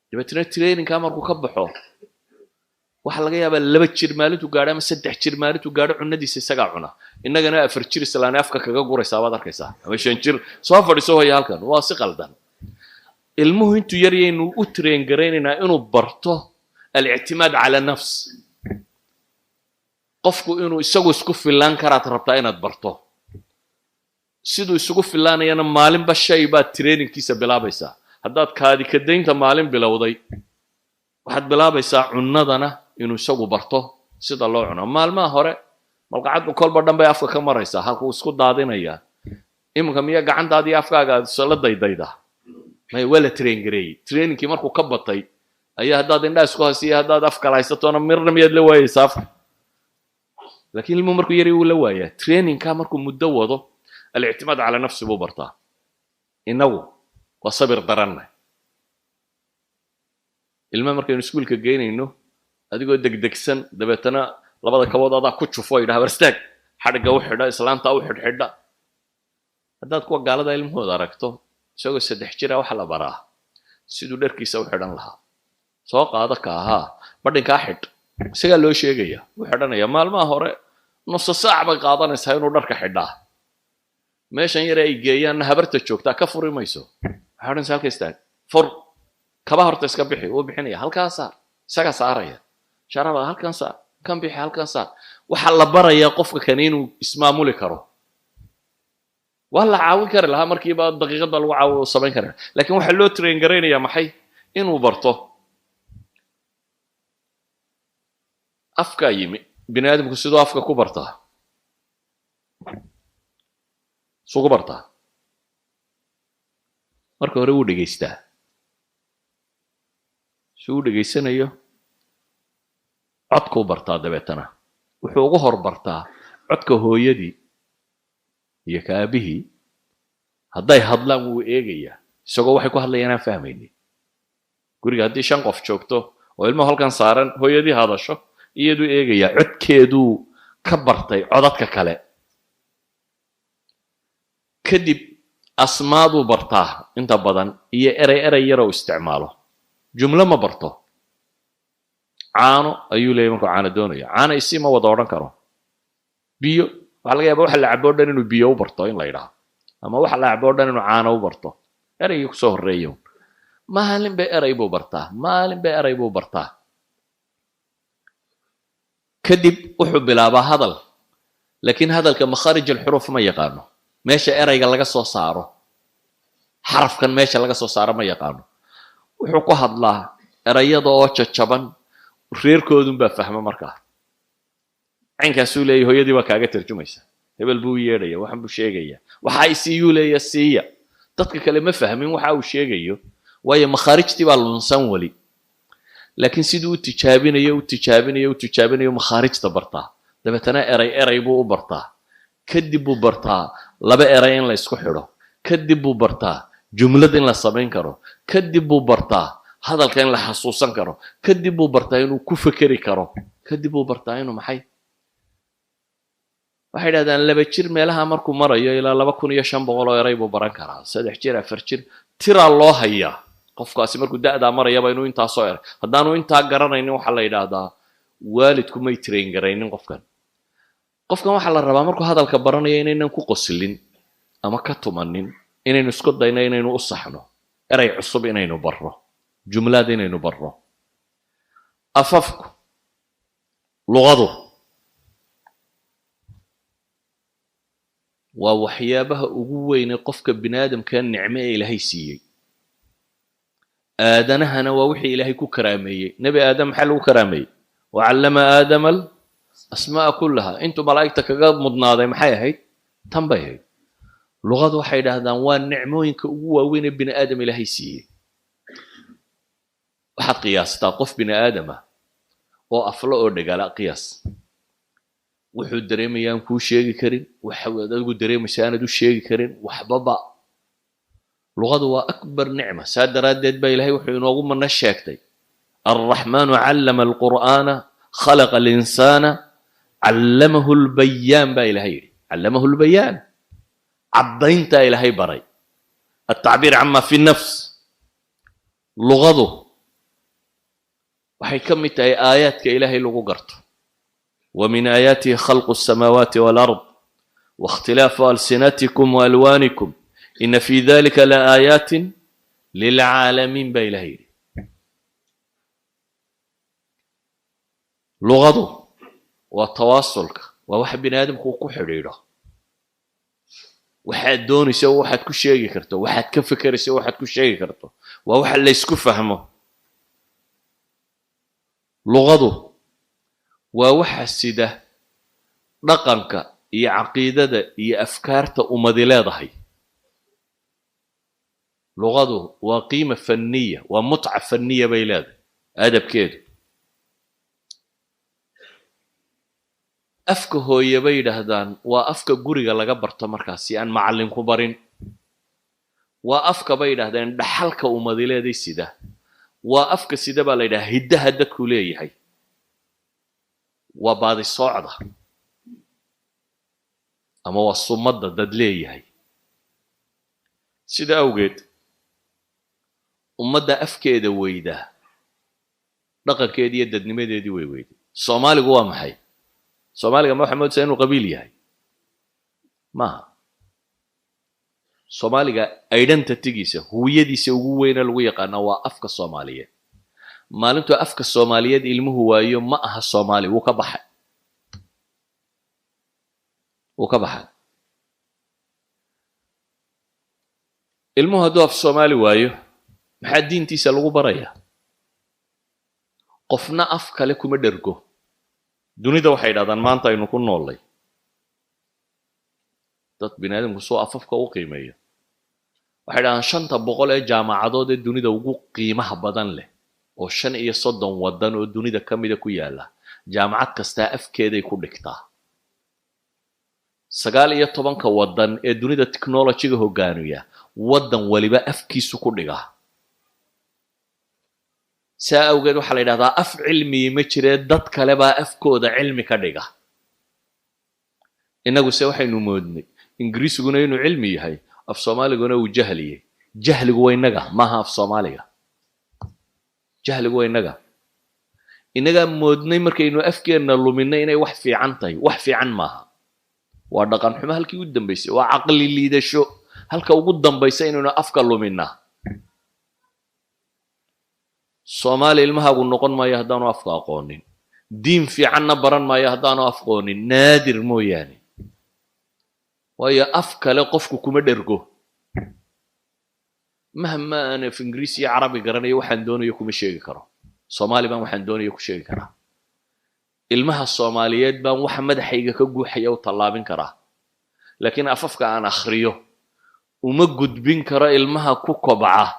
Dabeetna trainingka markuu ka baxo, waxaa laga yaabaa 2 jir maalintuu gaadho ama 3 jir maalintuu gaadho, cunadiisa isagaa cuna. Innagana 4 jir islaani afka kaga guraysaa baad arkaysaa, ama 5 jir soo fadhiiso haya halkan. Waa si qaldan. Ilmuhu intuu yar yaynu u train garaynaynaa inuu barto الاعتماد على النفس. Qofku inuu isagu isku fillaan karaad rabtaa inaad barto. Siduu isugu fillaanayana maalinba shay baad trainingkiisa bilaabaysaa. Haddaad kaadi kadaynta maalin bilowday, waxaad bilaabaysaa cunnadana inuu isagu barto sida loo cuno. Maalmaha hore malqacaddu kolba dhan bay afka ka maraysaa, halkuu isku daadinayaa. Iminka miya gacantaadii afkaaga aad la daydaydaa? May, waa la train gareeyey. Trainingkii markuu ka batay ayaa haddaad indhaha isku haysiyo, haddaad af kala haysatoona, mirna miyaad la waayeysaa afka? Laakiin ilmuhu markuu yari wuu la waayaa. Trainingka markuu muddo wado, الاعتماد على النفس buu bartaa. Innagu waa sabir daranna. Ilmaha markaynu iskuulka geynayno, adigoo degdegsan, dabeetana labada kabood adaa ku jufo, yidhaha war istaag, xadhigga u xidha, islaanta u xidhxidha. Haddaad kuwa gaalada ilmahooda aragto, isagoo 3 jira waxa la baraa siduu dharkiisa u xidhan lahaa. Soo qaado ka ahaa, badhinkaa xidh, isagaa loo sheegaya, wuu xidhanaya. Maalmaha hore nuso saac bay qaadanaysaa inuu dharka xidhaa. Meeshan yare ay geeyaanna habarta joogtaa ka furi mayso. Waxay odhanaysaa, "Halka istaag, fur kaba, horta iska bixi." Wuu bixinaya. Halkaa saar, isagaa saaraya. Sharaba halkan saar, kan bixi, halkan saar. Waxaa la barayaa qofka kani inuu ismaamuli karo. Waa la caawin kari lahaa markiiba, daqiiqad baa lagu caaw samayn kara, lakin waxaa loo train garaynayaa maxay? Inuu barto. Afkaa yimi. Bini aadamku siduu afka ku bartaa, sugu bartaa, marka hore wuu dhegaystaa. Si uu dhegaysanayo codkuu bartaa. Dabeetana wuxuu ugu hor bartaa codka hooyadii iyo ka aabihii. Hadday hadlaan wuu eegayaa, isagoo waxay ku hadlayaan aan fahmaynin. Guriga haddii shan qof joogto oo ilmuhu halkan saaran, hooyadii hadasho, iyaduu eegayaa, codkeeduu ka bartay codadka kale. Kadib asmaaduu bartaa inta badan iyo erey, erey yaroo isticmaalo. Jumlo ma barto. Caano ayuu leeyahy markuu caano doonayo, "Caano isii" ma wada odhan karo. Biyo, waxaa laga yaaba waxa la cabo o dhan inuu biyo u barto in la yidhaaho, ama waxa la cabo o dhan inuu caano u barto. Ereygii kusoo horreeya. Maalin bay erey buu bartaa, maalin bay erey buu bartaa. Kadib wuxuu bilaabaa hadal, laakiin hadalka مخارج الحروف ma yaqaano. Meesha ereyga laga soo saaro, xarafkan meesha laga soo saaro ma yaqaano. Wuxuu ku hadlaa erayada oo jajaban. Reerkoodunbaa fahma. Markaa caynkaasuu leeyahy, hooyadii baa kaaga tarjumaysa. Hebel buu u yeedhaya, waxan buu sheegaya, waxa isiiyuu leeya, siiya. Dadka kale ma fahmin waxa uu sheegayo, waayo makhaarijtii baa lunsan weli. Laakiin siduu u tijaabinayo, u tijaabinayo, u tijaabinayo, makhaarijta bartaa. Dabeetana erey erey buu u bartaa. Kadib buu bartaa laba erey in la isku xidho. Kadib buu bartaa jumlad in la samayn karo. Kadib buu bartaa hadalka in la xasuusan karo. Kadib buu bartaa inuu ku fekeri karo. Kadib buu bartaa inuu maxay, waxay idhahdaan, 2 jir meelaha markuu marayo, ilaa 2500 oo eray buu baran karaa. 3 jir, 4 jir, tiraa loo hayaa. Qofkaasi markuu da'daa marayaba inuu intaasoo eray. Haddaanu intaa garanaynin, waxaa la yidhaahdaa waalidku may train garaynin qofkan. Qofkan waxaa la rabaa markuu hadalka baranayo inaynan ku qoslin ama ka tumanin, inaynu isku dayno inaynu u saxno, erey cusub inaynu barro, jumlaad inaynu barro. Afafku, luqadu waa waxyaabaha ugu weyne qofka bini aadamka nicmo ee Ilaahay siiyey. Aadanahana waa wixii Ilaahay ku karaameeyey. Nebi Aadam maxaa lagu karaameeyey? وعلم آدم الأسماء كلها. Intuu malaa'igta kaga mudnaaday maxay ahayd? Tan bay ahayd. Luqadu waxay idhahdaan waa nicmooyinka ugu waaweyn ee bini aadam Ilaahay siiyey. Waxaad qiyaastaa qof bini aadama oo afla oo dhegala. Qiyaas wuxuu dareemaya aan kuu sheegi karin, waxaad adigu dareemaysa aanad u sheegi karin waxbaba. Luqadu waa أكبر نعمة. Saa daraaddeed baa Ilahay wuxuu inoogu mano sheegtay: الرحمن علم القرآن، خلق الإنسان، علمه البيان baa Ilahay yidhi. علمه البيان, caddayntaa Ilaahay baray, التعبير عما في النفس. Luqadu waxay ka mid tahay aayaadka Ilaahay lagu garto. ومن آياته خلق السماوات والأرض واختلاف ألسنتكم وألوانكم إن في ذلك لآيات للعالمين baa Ilahay yidhi. Luqadu waa tawaasulka, waa waxa bini aadamku ku xidhiidho. Waxaad doonaysa waxaad ku sheegi karto, waxaad ka fekeraysa waxaad ku sheegi karto, waa waxa laysku fahmo. Luqadu waa waxa sida dhaqanka iyo caqiidada iyo afkaarta ummadi leedahay. Luqadu waa قيمة فنية, waa متعة فنية bay leedahay adabkeedu. Afka hooye bay yidhaahdaan waa afka guriga laga barto markaasi aan macallinku barin. Waa afka, bay yidhahdeen, dhaxalka ummadi leeday sida. Waa afka sida, baa la yidhaha, hiddaha dadku leeyahay. Waa baadi soocda ama waa sumadda dad leeyahay. Sida awgeed ummadda afkeeda weydaa dhaqankeedii iyo dadnimadeedii way weyday. Soomaaligu waa maxay? Soomaaliga ma waxaa moodaysaa inuu qabiil yahay? Maaha. Soomaaliga identitygiisa, huwiyadiisa ugu weyne lagu yaqaana waa afka Soomaaliyeed. Maalintuu afka Soomaaliyeed ilmuhu waayo, ma aha Soomaali, wuu ka baxay, wuu ka baxay. Ilmuhu hadduu af Soomaali waayo, maxaa diintiisa lagu barayaa? Qofna af kale kuma dhergo. Dunida waxay idhahdaan maanta aynu ku noollay, dad bini aadamku soo afafka u qiimeeyo, waxay dhahdaan 500 ee jaamacadood ee dunida ugu qiimaha badan leh oo 35 waddan oo dunida ka mida ku yaala, jaamacad kastaa afkeeday ku dhigtaa. 19-ka waddan ee dunida technologyga hogaamiya, waddan waliba afkiisu ku dhigaa. Saa awgeed waxaa la yidhahdaa af cilmiyi ma jiree, dad kale baa afkooda cilmi ka dhiga. Innaguse waxaynu moodnay Ingiriisiguna inuu cilmi yahay, af Soomaaliguna uu jahliyey. Jahligu waa innaga, maaha af Soomaaliga. Jahligu waa innaga. Innagaa moodnay markaynu afkeenna luminay inay wax fiican tahay. Wax fiican maaha, waa dhaqan xumo halkii u dambaysay, waa caqli liidasho halka ugu dambaysa inaynu afka luminaa. Soomaali ilmahaagu noqon maayo haddaanu afka aqoonin, diin fiicanna baran maayo haddaanu aqoonin, naadir mooyaane. Waayo, af kale qofku kuma dhergo. Mahma aan af Ingiriis iyo Carabi garanayo, waxaan doonayo kuma sheegi karo. Soomaali baan waxaan doonayo ku sheegi karaa. Ilmaha Soomaaliyeed baan waxa madaxayga ka guuxaya u tallaabin karaa, laakiin afafka aan akhriyo uma gudbin karo ilmaha ku kobca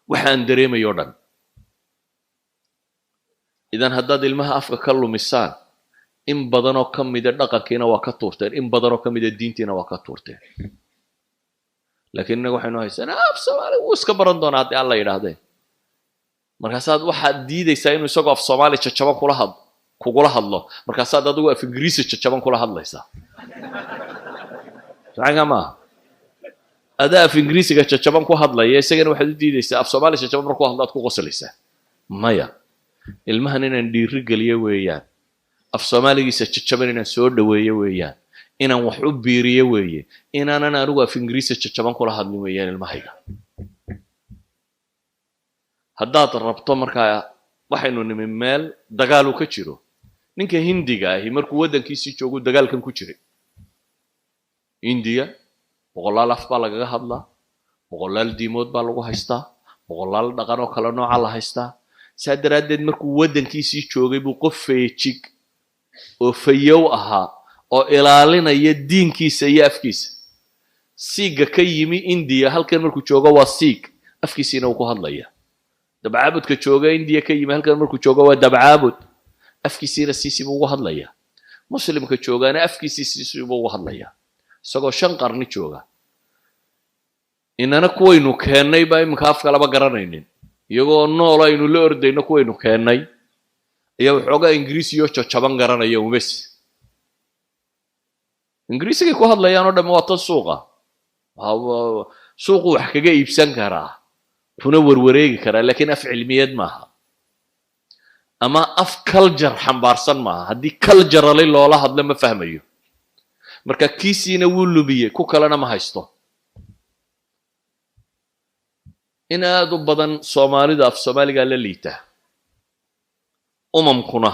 waxaan dareemayo dhan. Idan haddaad ilmaha afka ka lumisaan, in badanoo ka mida dhaqankiina waa ka tuurteen, in badanoo ka mida diintiina waa ka tuurteen. Laakiin innaga waxaynu haysanaa af Soomaali wuu iska baran doonaa haddii Alla yidhaahdeen. Markaasaad waxaad diidaysaa inuu isagoo af Soomaali jajaban kula had kugula hadlo, markaasaad adigu af Ingiriisi jajaban kula hadlaysaa. Sacanka maaha? Adaa af Ingiriisiga jajaban ku hadlaya, isagana waxaad u diidaysaa af Soomaali jajaban markuu hadlo aad ku qoslaysaa. Maya, ilmahan inaan dhiiri geliyo weeyaan, af Soomaaligiisa jajaban inaan soo dhaweeyo weeyaan, inaan wax u biiriyo weeye, inaanan anigu af Ingiriisi jajaban kula hadlin weeyaan ilmahayga. Haddaad rabto markaa, waxaynu nimi meel dagaalu ka jiro. Ninka Hindiga ahi markuu waddankiisii joogu dagaalkan ku jiray. Indiya boqolaal af baa lagaga hadlaa, boqolaal diimood baa lagu haystaa, boqolaal dhaqan oo kale nooca la haystaa. Saa daraaddeed markuu waddankiisii joogay buu qof feejig oo fayow ahaa oo ilaalinaya diinkiisa iyo afkiisa. Siigga ka yimi Indiya halkan markuu joogo waa Siig, afkiisiina uu ku hadlaya. Dabcaabudka jooga Indiya ka yimi halkan markuu joogo waa dabcaabud, afkiisiina siisiibuu ugu hadlaya. Muslimka joogaana afkiisii siisiibuu ugu hadlaya, isagoo 5 qarni jooga. Inana kuwaynu keennay baa iminka afka laba garanaynin, iyagoo nool aynu la ordayno. Kuwaynu keennay ayaa waxoogaa Ingiriisiyo jajaban garanaya umes. Ingiriisigay ku hadlayaan oo dhamme waa tan suuqa, suuqu wax kaga iibsan karaa, kuna warwareegi karaa, laakiin af cilmiyeed maaha ama af culture xambaarsan maaha. Haddii culturally loola hadlo, ma fahmayo. Marka kiisiina wuu lumiyey, ku kalena ma haysto. In aada u badan Soomaalida af Soomaaligaa la liita. Umamkuna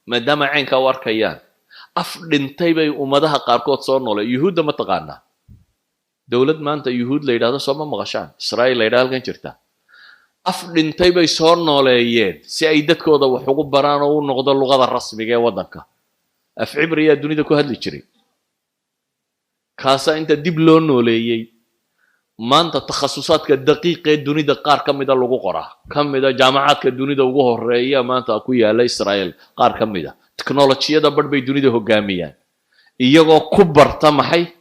maadaama caynkaa u arkayaan, af dhintay bay ummadaha qaarkood soo noolay. Yuhuudda ma taqaanaa? Dowlad maanta Yuhuud la yidhahdo sooma maqashaan? Israa'iil la yidhahdo halkan jirta. Af dhintay bay soo nooleeyeen si ay dadkooda wax ugu baraan oo u noqdo luqada rasmiga ee waddanka. Af Cibriyaa dunida ku hadli jiray, kaasaa inta dib loo nooleeyey maanta takhasusaadka daqiiqa ee dunida qaar ka mida lagu qoraa, ka mida jaamacaadka dunida ugu horeeya maanta ku yaala Israa'iil. Qaar ka mida teknolojiyada barh bay dunida hogaamiyaan, iyagoo ku barta maxay?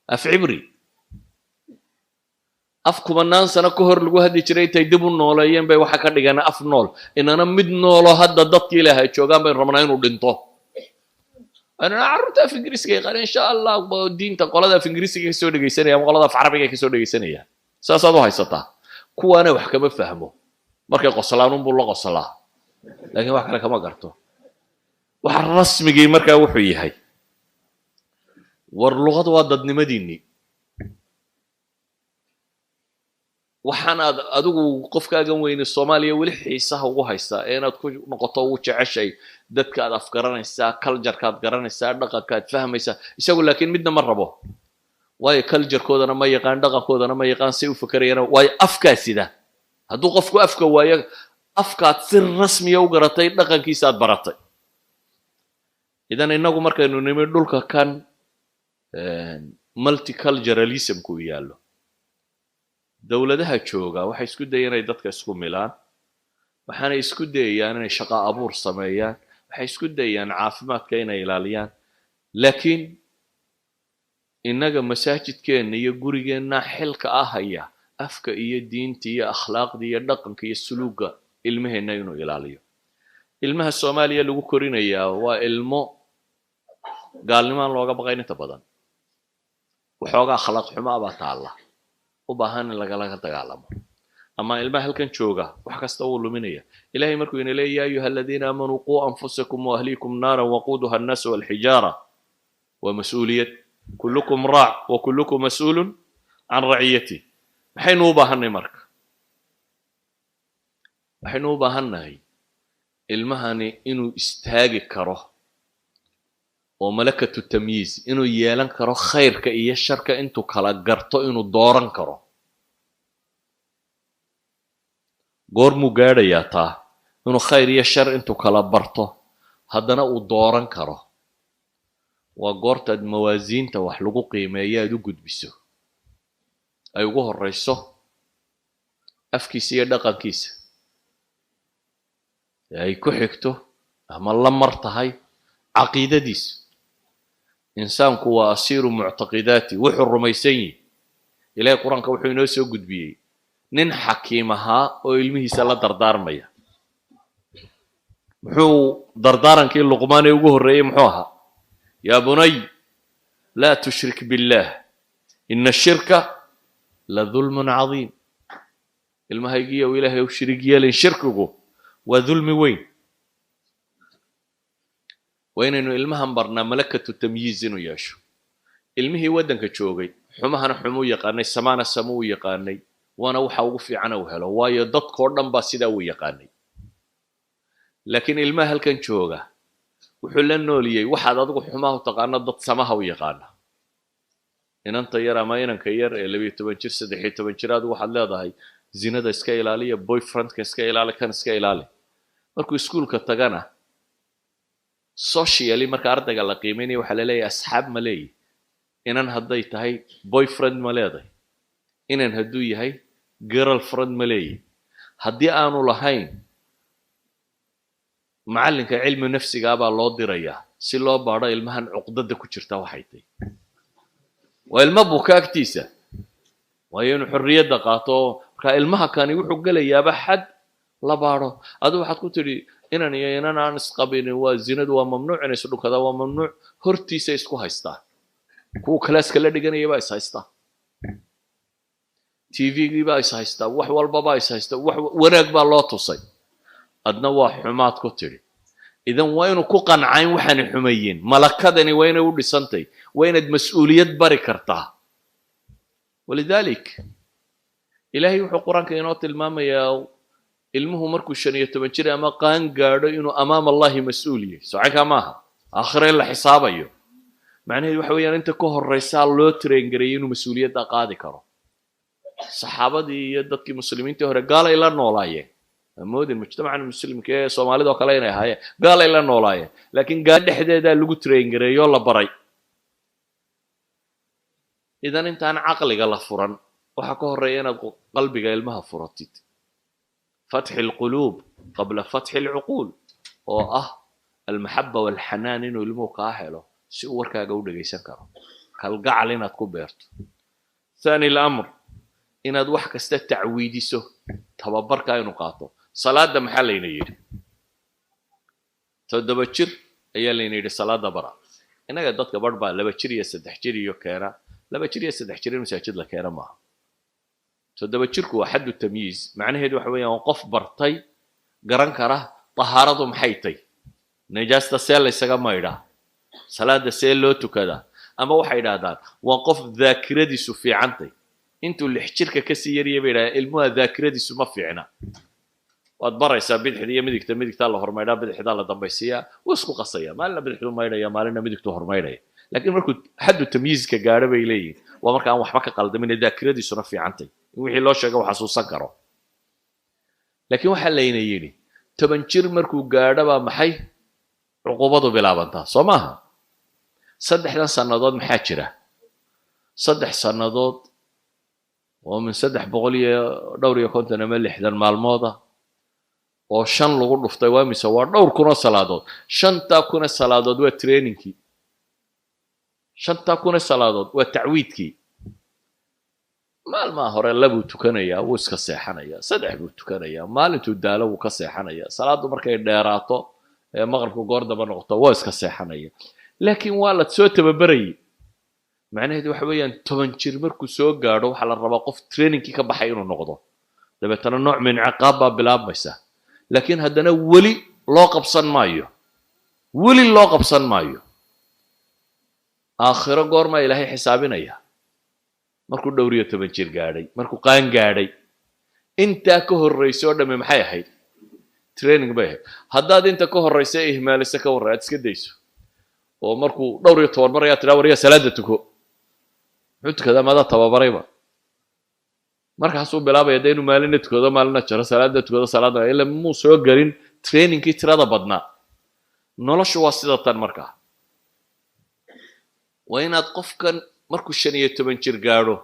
Af Cibri. Af kumanaan sano ka hor lagu hadli jiray intay dib u nooleeyeen bay waxa ka dhigeen af nool. Inana mid noolo hadda dadkii ilahay joogaan baynu rabnaa inuu dhinto. Anana carruurta af Ingiriisiga yaqaan, insha Allah, diinta qolada af Ingiriisiga kasoo dhegaysanaya ama qolada af Carabiga kasoo dhegaysanaya, saasaad u haysataa. Kuwaana wax kama fahmo, markay qoslaan unbuu la qoslaa, laakiin wax kale kama garto. Waxa rasmigii markaa wuxuu yahay, war luqadu waa dadnimadiinnii. Waxaan aad adigu qofkaagan weyne Soomaaliya weli xiisaha ugu haystaa ee inaad ku noqoto ugu jeceshay, dadka aad afgaranaysaa, culturekaad garanaysaa, dhaqankaad fahmaysaa. Isagu laakiin midna ma rabo, waayo culturekoodana ma yaqaan, dhaqankoodana ma yaqaan, say u fekerayana, waayo afkaa sida. Hadduu qofku afka waayo, afkaad si rasmiya u garatay, dhaqankiisaad baratay. Idan innagu markaynu nimi dhulka kan multiculturalismku u yaallo, dowladaha jooga waxay isku dayeen inay dadka isku milaan, waxaanay isku dayayaan inay shaqo abuur sameeyaan, waxay isku dayayaan caafimaadka inay ilaaliyaan. Laakiin innaga masaajidkeenna iyo gurigeenna xilka ah haya afka iyo diinta iyo akhlaaqda iyo dhaqanka iyo suluugga ilmaheenna inuu ilaaliyo. Ilmaha Soomaaliya lagu korinayaa waa ilmo gaalnimaan looga baqayn inta badan. Waxoogaa akhlaaq xumaa baa taalla u baahan in lagala dagaalamo. Ama ilmaha halkan jooga wax kasta wuu luminaya. Ilahay markuu ina leeya: "يا أيها الذين آمنوا قوا أنفسكم وأهليكم نارا وقودها الناس والحجارة", waa mas-uuliyad. كلكم راع وكلكم مسؤول عن رعيته. Maxaynu u baahanay marka? Waxaynu u baahannahay ilmahani inuu istaagi karo oo ملكة التمييز inuu yeelan karo, khayrka iyo sharka intuu kala garto inuu dooran karo. Goormuu gaadhayaa taa, inuu khayr iyo shar intuu kala barto haddana uu dooran karo? Waa goortaad mawaasiinta wax lagu qiimeeyo aad u gudbiso, ay ugu horreyso afkiisa iyo dhaqankiisa, ee ay ku xigto ama la mar tahay caqiidadiisa. Insaanku waa أسير معتقداته, wuxuu rumaysan yihi. Ilahay Qur-aanka wuxuu inoo soo gudbiyey nin xakiim ahaa oo ilmihiisa la dardaarmaya. Muxuu dardaarankii Luqmaan ee ugu horreeyey muxuu ahaa? يا بني لا تشرك بالله إن الشرك لظلم عظيم. Ilmahaygiiyow, Ilaahay u shirig yeelin, shirkigu waa dulmi weyn. Waa inaynu ilmahan barnaa ملكة التمييز inuu yeesho. Ilmihii waddanka joogay xumahana xumuu yaqaanay, samaana samuu yaqaanay, waana waxa ugu fiicana uu helo, waayo dadkoo dhan baa sidaa uu yaqaanay. Laakiin ilmaha halkan jooga wuxuu la nooliyey waxaad adigu xumaha u taqaano dad samaha u yaqaana. Inanta yar ama inanka yar ee 12 jir, 13 jir, adigu waxaad leedahay zinada iska ilaaliya, boyfriendka iska ilaali, kan iska ilaali. Markuu iskuulka tagana, socially marka ardayga la qiimeynaya, waxaa la leeyahay asxaab ma leeyihi, inan hadday tahay boyfriend ma leedahay, inan hadduu yahay girlfriend ma leeyihi. Haddii aanu lahayn, macallinka cilmi nafsigaa baa loo dirayaa si loo baadho ilmahan cuqdada ku jirta waxay tahy. Waa ilmo buka agtiisa, waayo inuu xorriyadda qaato. Markaa ilmaha kani wuxuu gelayaaba xad la baadho. Adigu waxaad ku tidhi inan iyo inan aan isqabinin waa zinadu, waa mamnuuc, inay isdhunkadaan waa mamnuuc. Hortiisa isku haystaa, kuwa kalaaska la dhiganaya baa is haystaa, TV-gii baa is haystaa, wax walba baa is haystaa. Wax wanaag baa loo tusay, adna waa xumaad ku tidhi. Idan waa inuu ku qancayn waxaanay xumeeyeen. Malakadani waa inay u dhisantay, waa inaad mas-uuliyad bari kartaa. ولذلك Ilaahay wuxuu Qur-aanka inoo tilmaamayaa ilmuhu markuu 15 jir ama qaan gaadho inuu أمام الله mas-uul yahay. Socankaa maaha, aakhire in la xisaabayo. Macnaheedu waxa weeyaan inta ka horraysaa loo train gareeyay inuu mas-uuliyadda qaadi karo. Saxaabadii iyo dadkii muslimiintii hore gaalay la noolaayeen. Amoodin mujtamacan muslimka ee Soomaalida oo kale inay ahaayeen. Gaalay la noolaayeen, laakiin gaal dhexdeedaa lagu train gareeyoo la baray. Idan intaan caqliga la furan waxaa ka horreeya inaad qalbiga ilmaha furatid. فتح القلوب قبل فتح العقول, oo ah المحبة والحنان, inuu ilmuhu kaa helo si uu warkaaga u dhegaysan karo, kalgacal inaad ku beerto. ثاني الأمر, inaad wax kasta tacwiidiso, tababarkaa inuu qaato. Salaada maxaa layna yidhi? 7 jir ayaa layna yidhi salaada bara. Innaga dadka barh baa 2 jir iyo 3 jir iyo keena. 2 jir iyo 3 jir in masaajid la keena maaha. 7 jirku waa حد التمييز. Macnaheedu waxa weeyaan waa qof bartay, garan kara tahaaradu maxay tay, nijaasta see laysaga maydhaa, salaada see loo tukadaa. Ama waxay idhahdaan waa qof daakiradiisu fiicantay. Intuu 6 jirka kasii yarya bay yidhahdaan ilmuha daakiradiisu ma fiicna. Waad baraysaa bidixda iyo midigta, midigtaa la hormaydhaa, bidixdaa la dambaysiiyaa, wuu isku qasaya. Maalina bidixdu maydhaya, maalina midigtu hormaydhaya. Laakiin markuu حد التمييز ka gaadho, bay leeyihin, waa marka aan waxba ka qaldamin, daakiradiisuna fiicantay, in wixii loo sheego uu xasuusan karo. Laakiin waxaa layna yidhi 10 jir markuu gaadho baa maxay cuqubadu bilaabantaa, soo maaha? 3dan sannadood maxaa jira? 3 sannadood oo min saddex boqol iyo dhowr iyo konton ama 60 maalmooda oo shan lagu dhuftay waa mise? Waa dhowr kunoo salaadood. Shantaa kuna salaadood waa trainingkii, shantaa kuna salaadood waa tacwiidkii. Maalmaha hore labuu tukanayaa, wuu iska seexanayaa. Saddex buu tukanayaa, maalintuu daalo wuu ka seexanayaa. Salaaddu markay dheeraato ee maqribku goor damba noqoto, waa iska seexanaya. Laakiin waa la soo tababarayay. Macnaheedu waxa weeyaan 10 jir markuu soo gaadho waxaa la rabaa qof trainingkii ka baxay inuu noqdo. Dabeetana nooc min ciqaab baa bilaabmaysa, laakiin haddana weli loo qabsan maayo, weli loo qabsan maayo. Aakhiro goormaa Ilaahay xisaabinaya? Markuu dhowr iyo toban jir gaadhay, markuu qaan gaadhay. Intaa ka horraysa oo dhamme maxay ahayd? Training bay ahayd. Haddaad inta ka horraysa ihmaalisa, ka warray, aad iska dayso oo markuu dhowr iyo toban mar ayaa tidhaa, "Waryaa, salaada tuko," muxuu tukadaa? Maadaa tababarayba? Markaasuu bilaabaya dee inuu maalina tukado, maalina jaro, salaada tukado, salaada ila muu soo gelin trainingkii tirada badnaa. Noloshu waa sida tan. Markaa waa inaad qofkan markuu 15 jir gaadho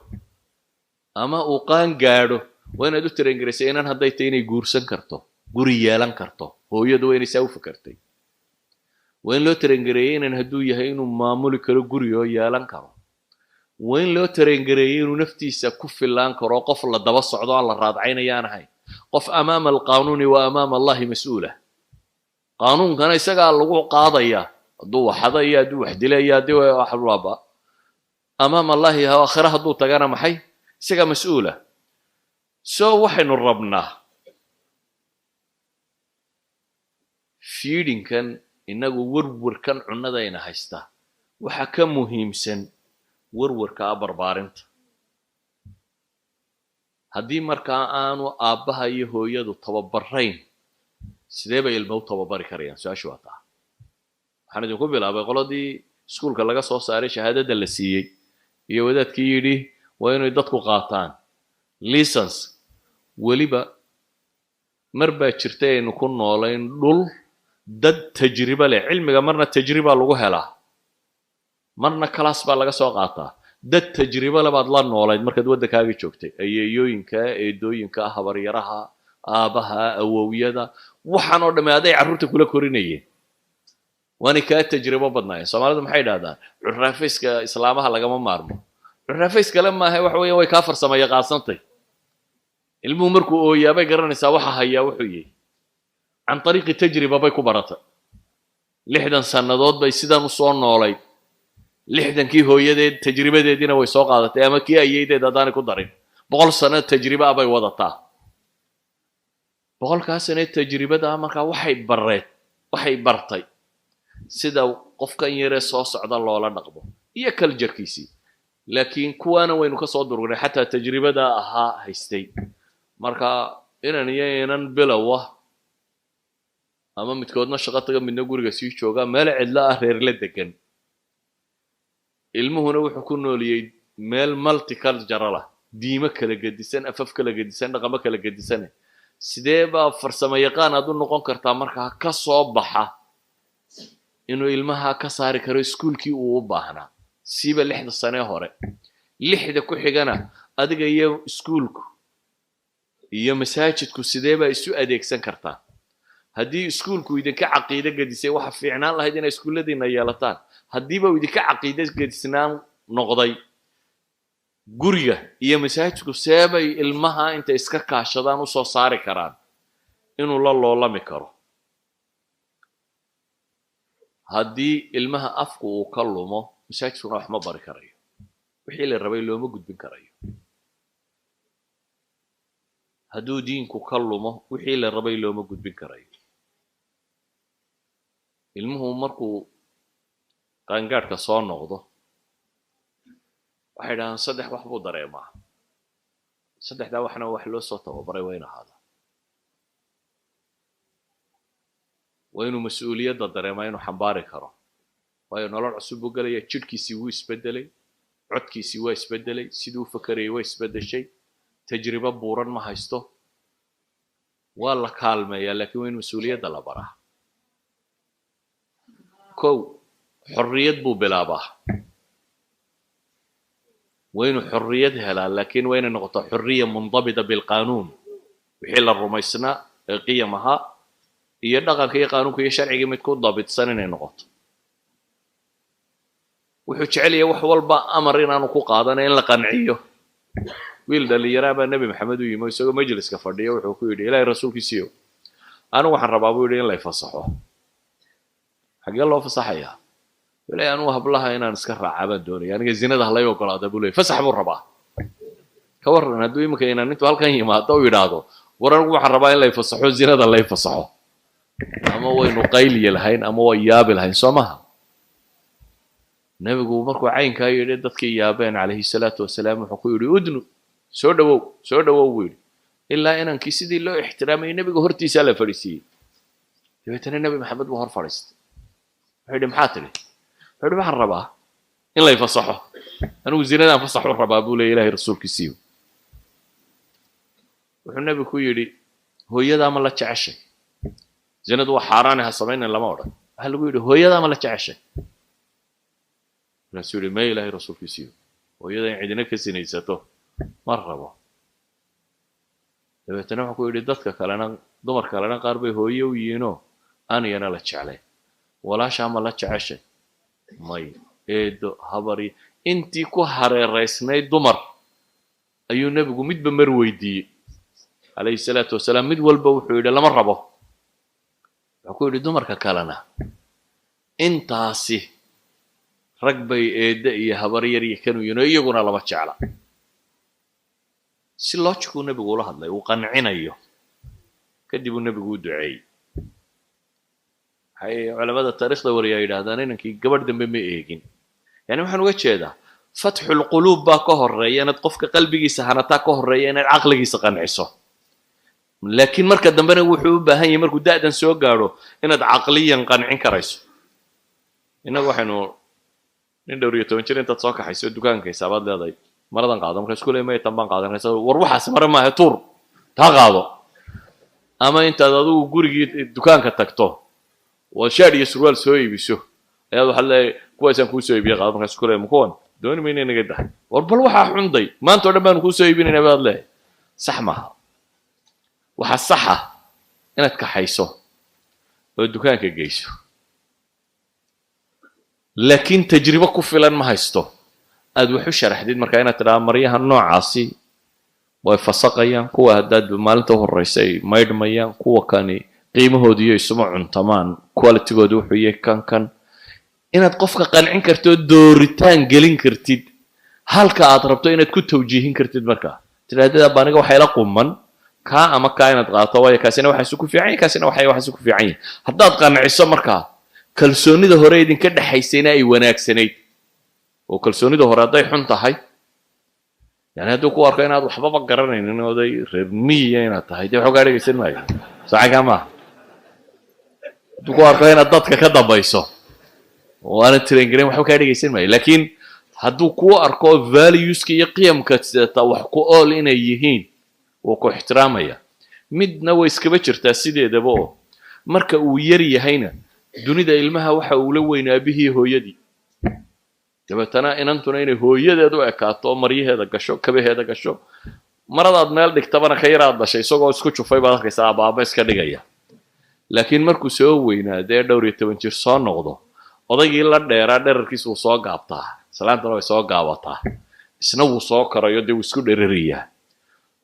ama uu qaan gaadho, waa inaad u train garaysay inan hadday tahay inay guursan karto, guri yeelan karto. Hooyadu waa inay saa u fakartay. Waa in loo train gareeyey inan hadduu yahay inuu maamuli karo guri oo yeelan karo. Waa in loo train gareeyey inuu naftiisa ku filaan karo, qof la daba socdo aan la raadcaynaya aan ahayn, qof أمام القانون وأمام الله مسؤول. Qaanuunkana isagaa lagu qaadaya hadduu waxada iyo hadduu wax dila iyo haddii wax walba. أمام الله, aakhira hadduu tagana maxay? Isagaa mas-uula. So waxaynu rabnaa feedingkan. Inagu warwarkan cunnadayna haystaa waxaa ka muhiimsan warwarka a barbaarinta. Haddii markaa aanu aabbaha iyo hooyadu tababarayn, sidee bay ilmo u tababari karayaan? Su-aashu waa taa. Waxaan idinku bilaabay qoladii iskuulka laga soo saaray, shahaadada la siiyey, iyo wadaadkii yidhi waa inay dadku qaataan license. Weliba mar baa jirtay aynu ku noolayn dhul dad tajribo leh. Cilmiga marna tajriba lagu helaa, marna class baa laga soo qaataa. Dad tajribo le baad la noolayd markaad waddankaagii joogtay, ayeeyooyinka, eedooyinka, habaryaraha, Aabbaha, awowyada, waxaan oo dhamme aday carruurta kula korinayeen, waanay kaa tajribo badnaayeen. Soomaalidu maxay idhahdaan? Curaafayska islaamaha lagama maarmo. Curaafays kale maaha, waxa weya way kaa farsamo yaqaansantay. Ilmuhu markuu ooyaa bay garanaysaa waxa hayaa wuxuu yihi. Can ariiqi tajriba bay ku baratay. 60 sannadood bay sidan usoo noolayd. 60-kii hooyadeed tajribadeediina way soo qaadatay, ama kii ayeydeed haddaanay ku darin, 100 sano tajriba ah bay wadataa. 100-kaa sane tajribada markaa waxay bareed, waxay bartay sida qofkan yaree soo socda loola dhaqmo iyo culture-kiisii. Laakiin kuwaana waynu ka soo durgnay, xataa tajribada ahaa haystay. Marka inan iyo inan bilowa ama midkoodna shaqo taga, midna guriga sii jooga, meel cidlo ah reer la degan, ilmuhuna wuxuu ku nooliyey meel multicultural ah, diimo kala gedisan, afaf kala gedisan, dhaqamo kala gedisane, sidee baa farsamo yaqaan aad u noqon kartaa markaa ka soo baxa inuu ilmaha ka saari karo iskuulkii uu u baahnaa, siiba 6da sanee hore? 6da ku xigana adiga iyo iskuulku iyo masaajidku sidee baa isu adeegsan kartaa? Haddii iskuulku idinka caqiide gedisay, waxa fiicnaan lahayd inay iskuulladiina yeelataan. Haddiiba uu idinka caqiide gedisnaan noqday, guriga iyo masaajidku seebay ilmaha intay iska kaashadaan usoo saari karaan inuu la loolami karo? Haddii ilmaha afku uu ka lumo, masaajidkuna wax ma bari karayo, wixii la rabay looma gudbin karayo. Hadduu diinku ka lumo, wixii la rabay looma gudbin karayo. Ilmuhu markuu qaangaadhka soo noqdo, waxay dhahaan saddex wax buu dareemaa. Saddexdaa waxna wax loo soo tababaray waa in ahaada. Waa inuu mas-uuliyadda dareemaa inuu xambaari karo, waayo nolol cusub buu gelaya. Jidhkiisii wuu isbedelay, codkiisii waa isbedelay, siduu u fakerayay waa isbedeshay, tajribo buuran ma haysto. Waa la kaalmeeyaa, laakiin waa in mas-uuliyadda la baraa. Kow, xorriyad buu bilaabaa. Waa inuu xorriyad helaa, laakiin waa inay noqoto xorriya mundabita bilqaanuun, wixii la rumaysnaa ee qiyam ahaa iyo dhaqanka iyo qaanuunka iyo sharcigii mid ku dabidsan inay noqoto. Wuxuu jecel yahay wax walba amar inaanu ku qaadana, in la qanciyo. Wiil dhalinyaraa baa Nebi Maxamed u yimi isagoo majliska fadhiya. Wuxuu ku yidhi: "Ilaahay rasuulkiisiyo, anigu waxaan rabaa," buu yidhi, "in lay fasaxo." Xaggee loo fasaxayaa? Ilaahay, anugu hablaha inaan iska raacaa baan doonaya, aniga zinada halay ogolaada, buu leeyay. Fasax buu rabaa. Ka warran hadduu iminka inaan intuu halkan yimaado u yidhaahdo: "War, anigu waxaan rabaa in lay fasaxo, zinada lay fasaxo"? Ama waynu qayliya lahayn ama way yaabi lahayn, soo maha? Nebigu markuu caynkaa yidhi, dadkii yaabeen calayhi salaatu wasalaam. Wuxuu ku yidhi: "Udnu, soo dhowow, soo dhowow," buu yidhi. Ilaa inankii sidii loo ixtiraamayay nebiga hortiisaa la fadhiisiiyey. Dabeetana Nebi Maxamed buu hor fadhiistay. Wuxuu yidhi: "Maxaa tidhi?" Wuxuu yidhi: "Waxaan rabaa in lay fasaxo, anigu zinadaan fasax u rabaa," buu leeya. "Ilahay rasuulkiisiiyo," wuxuu nebigu ku yidhi, "hooyadaa ma la jeceshay?" Zinadu waa xaaraane, ha samaynan lama odhan. Waxaa lagu yidhi: "Hooyadaa ma la jeceshay?" Markaasuu yidhi: "Maya, Ilahay rasuulkiisiiyo, hooyada in cidina ka sinaysato ma rabo." Dabeetana wuxuu ku yidhi: "Dadka kalena, dumar kalena qaar bay hooye u yihiinoo aan iyana la jeclayn. Walaashaa ma la jeceshay?" "May." Eedo, habari, intii ku hareeraysnayd dumar ayuu nebigu midba mar weydiiyey calayhi salaatu wasalaam. Mid walba wuxuu yidhi: "Lama rabo." Wuxuu ku yidhi: "Dumarka kalena intaasi rag bay eedde iyo habaryar iyo kanu yihiin oo iyaguna lama jecla." Si logic-uu nebigu ula hadlay, uu qancinayo. Kadib uu nebigu u duceeyey. Waxay culamada taariikhda wariyaa yidhahdaan inankii gabadh dambe ma eegin. Yani waxaan uga jeedaa, fatxulquluub baa ka horeeya, inaad qofka qalbigiisa hanataa ka horeeya inaad caqligiisa qanciso. Laakiin marka dambena wuxuu u baahan yahay, markuu da'dan soo gaadho, inaad caqliyan qancin karayso. Innagu waxaynu nin dhowr iyo toban jir intaad soo kaxayso dukaankaysa baad leedahay: "Maradan qaado." Marka isku leey: "Maya, tan baan qaadanaysa." "War, waxaas mare maaha, tuur, taa qaado." Ama intaad adigu gurigii dukaanka tagto oo shaadh iyo surwaal soo iibiso ayaad waxaad leedahay: "Kuwaasaan kuu soo iibiye, qaado." Markaas ku leeyahay: "Ma kuwan dooni mayna, naga dahay." "War, bal waxaa xunday, maanta o dhan baanu kuu soo iibinayna," baad leeyahay. Sax maaha. Waxaa saxa inaad kaxayso oo dukaanka geyso, laakiin tajribo ku filan ma haysto aad wax u sharaxdid. Markaa inaad tidhaha maryaha noocaasi way fasaqayaan, kuwa haddaad maalinta u horreysa ay maydhmayaan, kuwa kani qiimahoodiyo isuma cuntamaan, qualitygoodu wuxuu yahay kan kan, inaad qofka qancin kartid oo dooritaan gelin kartid halka aad rabto, inaad ku tawjiihin kartid. Markaa tidhahdid, "Abba, aniga waxay la quman kaa ama kaa inaad qaadato, waayo kaasina waxaasu ku fiican yahay, kaasina waxaasu ku fiican yahay." Haddaad qanciso, markaa kalsoonida hore idinka dhexaysayna ay wanaagsanayd, oo kalsoonida hore hadday xun tahay, yani hadduu ku arko inaad waxbaba garanaynin, oday reer miyiya inaad tahay, dee waxba kaa dhegaysan maayo. Sacankaa maaha. Hadduu ku arko inaad dadka ka dambayso oo aanad train garayn, waxba kaa dhegaysan maayo. Laakiin hadduu kuu arko valueska iyo qiyamka sidata wax ku ool inay yihiin, wuu ku ixtiraamaya. Midna way iskaba jirtaa sideedaba, oo marka uu yar yahayna dunida ilmaha waxa uu la weyn aabihii, hooyadii. Dabeetana inantuna inay hooyadeed u ekaato oo maryaheeda gasho, kabaheeda gasho, maradaad meel dhigtabana ka yaraad dhashay isagoo isku jufay baad arkaysaa, abaaba iska dhigaya. Laakiin markuu soo weynaadee dhowr iyo toban jir soo noqdo, odaygii la dheeraa dherarkiisa wuu soo gaabtaa, islaantana way soo gaabataa, isna wuu soo korayo, dee wuu isku dherariyaa.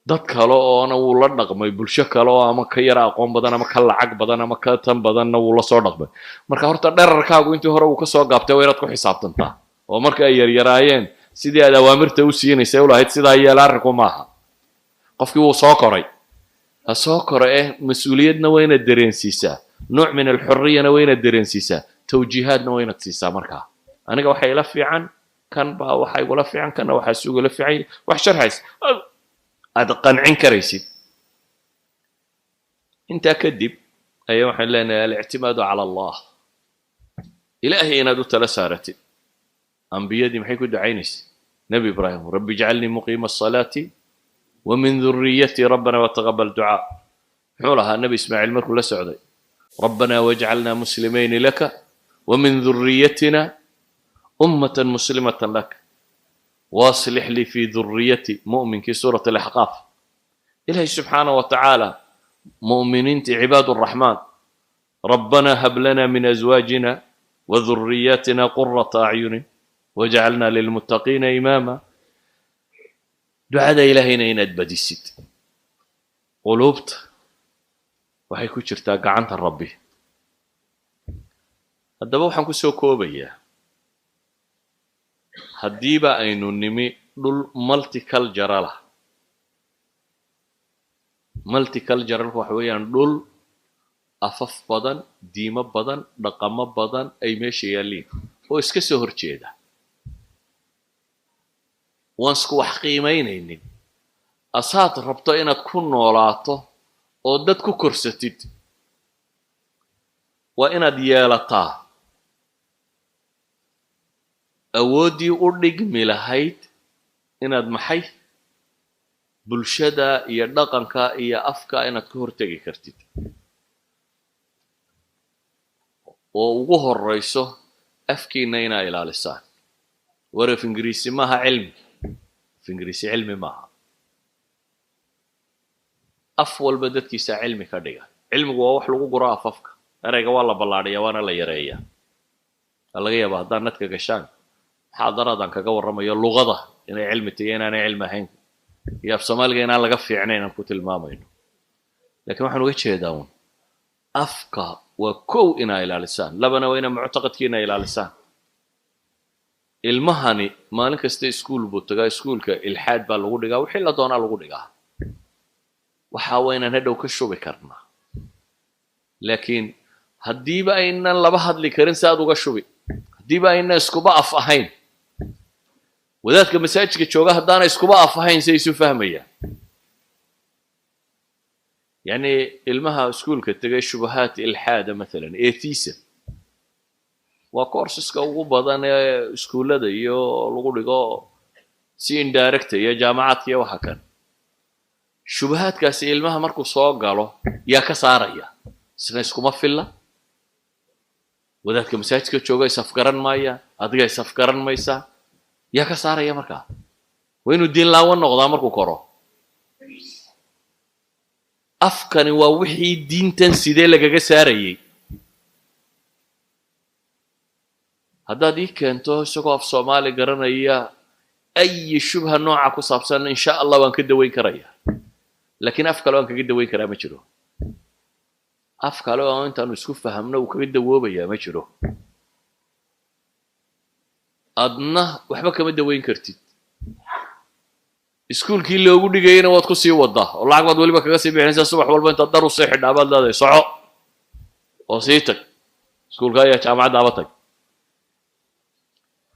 Dad kale oona wuu la dhaqmay, bulsho kale oo ama ka yara aqoon badan ama ka lacag badan ama ka tan badanna wuu la soo dhaqmay. Marka horta dherarkaagu intii hore uu ka soo gaabtay waa inaad ku xisaabtantaa, oo marka ay yaryaraayeen sidii aad awaamirta u siinaysay ulahayd sidaa yeela, arrinku maaha. Qofkii wuu soo koray, ha soo koro eh, mas-uuliyadna waa inaad dareensiisaa, nooc min alxuriyana waa inaad dareensiisaa, tawjiihaadna waa inaad siisaa. Markaa aniga waxa ila fiican kan baa, waxa igula fiican kanna, waxaas igula fiican, wax sharxays aad qancin karaysid. Intaa kadib ayaa waxaan leenahay alictimaadu cala Allah, Ilaahay inaad u tala saaratid. Ambiyadii maxay ku ducaynaysa? Nebi Ibraahim: "رب اجعلني مقيم الصلاة ومن ذريتي ربنا وتقبل دعاء." Muxuu lahaa Nebi Ismaaciil markuu la socday? "ربنا واجعلنا مسلمين لك ومن ذريتنا أمة مسلمة لك وأصلح لي في ذريتي." Mu'minkii suurat alaxqaaf, Ilahay subxaana wa tacaala mu'miniintii cibaad الرحمن: "ربنا هب لنا من أزواجنا وذرياتنا قرة أعين واجعلنا للمتقين إماما." Ducada Ilaahayna inaad badisid. Quluubta waxay ku jirtaa gacanta Rabbi. Haddaba waxaan ku soo koobayaa, haddiiba aynu nimi dhul multicultural ah, multiculturalku waxa weeyaan dhul afaf badan, diimo badan, dhaqamo badan ay meesha yaalliin oo iska soo hor jeeda, waan isku wax qiimaynaynin, asaad rabto inaad ku noolaato oo dad ku korsatid, waa inaad yeelataa awooddii u dhigmi lahayd inaad maxay bulshada iyo dhaqanka iyo afka inaad ka hortegi kartid, oo ugu horrayso afkiina inaa ilaalisaan. War, af Ingiriisi maaha cilmi, af Ingiriisi cilmi maaha. Af walba dadkiisa cilmi ka dhiga. Cilmigu waa wax lagu guro afafka. Ereyga waa la ballaadhiyaa waana la yareeyaa. Waa laga yaabaa haddaad nadka gashaan muxaadaradan kaga warramayo luqada inay cilmi tahiyo inaanay cilmi ahayn, iyo af Soomaaliga inaan laga fiicnayn aan ku tilmaamayno, lakiin waxaan uga jeedaa un afka waa kow inaa ilaalisaan, labana waa inaa muctaqadkiina ilaalisaan. Ilmahani maalin kasta iskuul buu tagaa, iskuulka ilxaad baa lagu dhigaa, wixii la doonaa lagu dhigaa. Waxa waa inaan hadhow ka shubi karnaa, laakiin haddiiba aynan laba hadli karin, si aad uga shubi, haddiiba aynan iskuba af ahayn, wadaadka masaajidka jooga haddaana iskuba af ahayn, say isu fahmayaan? Yacni ilmaha iskuulka tegay shubahaat ilxaada, mathalan atheism, waa courseska ugu badan ee iskuullada iyo lagu dhigo si indirecta iyo jaamacaadka iyo waxa kan. Shubahaadkaasi ilmaha markuu soo galo yaa ka saaraya? Isna iskuma filla, wadaadka masaajidka jooga is afgaran maaya, adiga is afgaran maysaa, yaa ka saaraya? Markaa waa inuu diin laawan noqdaa markuu koro. Afkani waa wixii diintan sidee lagaga saarayay. Haddaad ii keento isagoo af Soomaali garanaya, ayi shubha nooca ku saabsan, insha Allah waan ka daweyn karaya, laakiin af kale waan kaga daweyn karaa ma jiro. Af kale oo intaanu isku fahamno uu kaga dawoobayaa ma jiro. Adna waxba kama daweyn kartid. Iskuulkii loogu dhigayana waad ku sii wadaa oo lacag baad weliba kaga sii bixinaysaa. Subax walba intaad dar u sii xidhaa baad leedahay, "Soco oo sii tag iskuulka ayaa jaamacadda aba tag."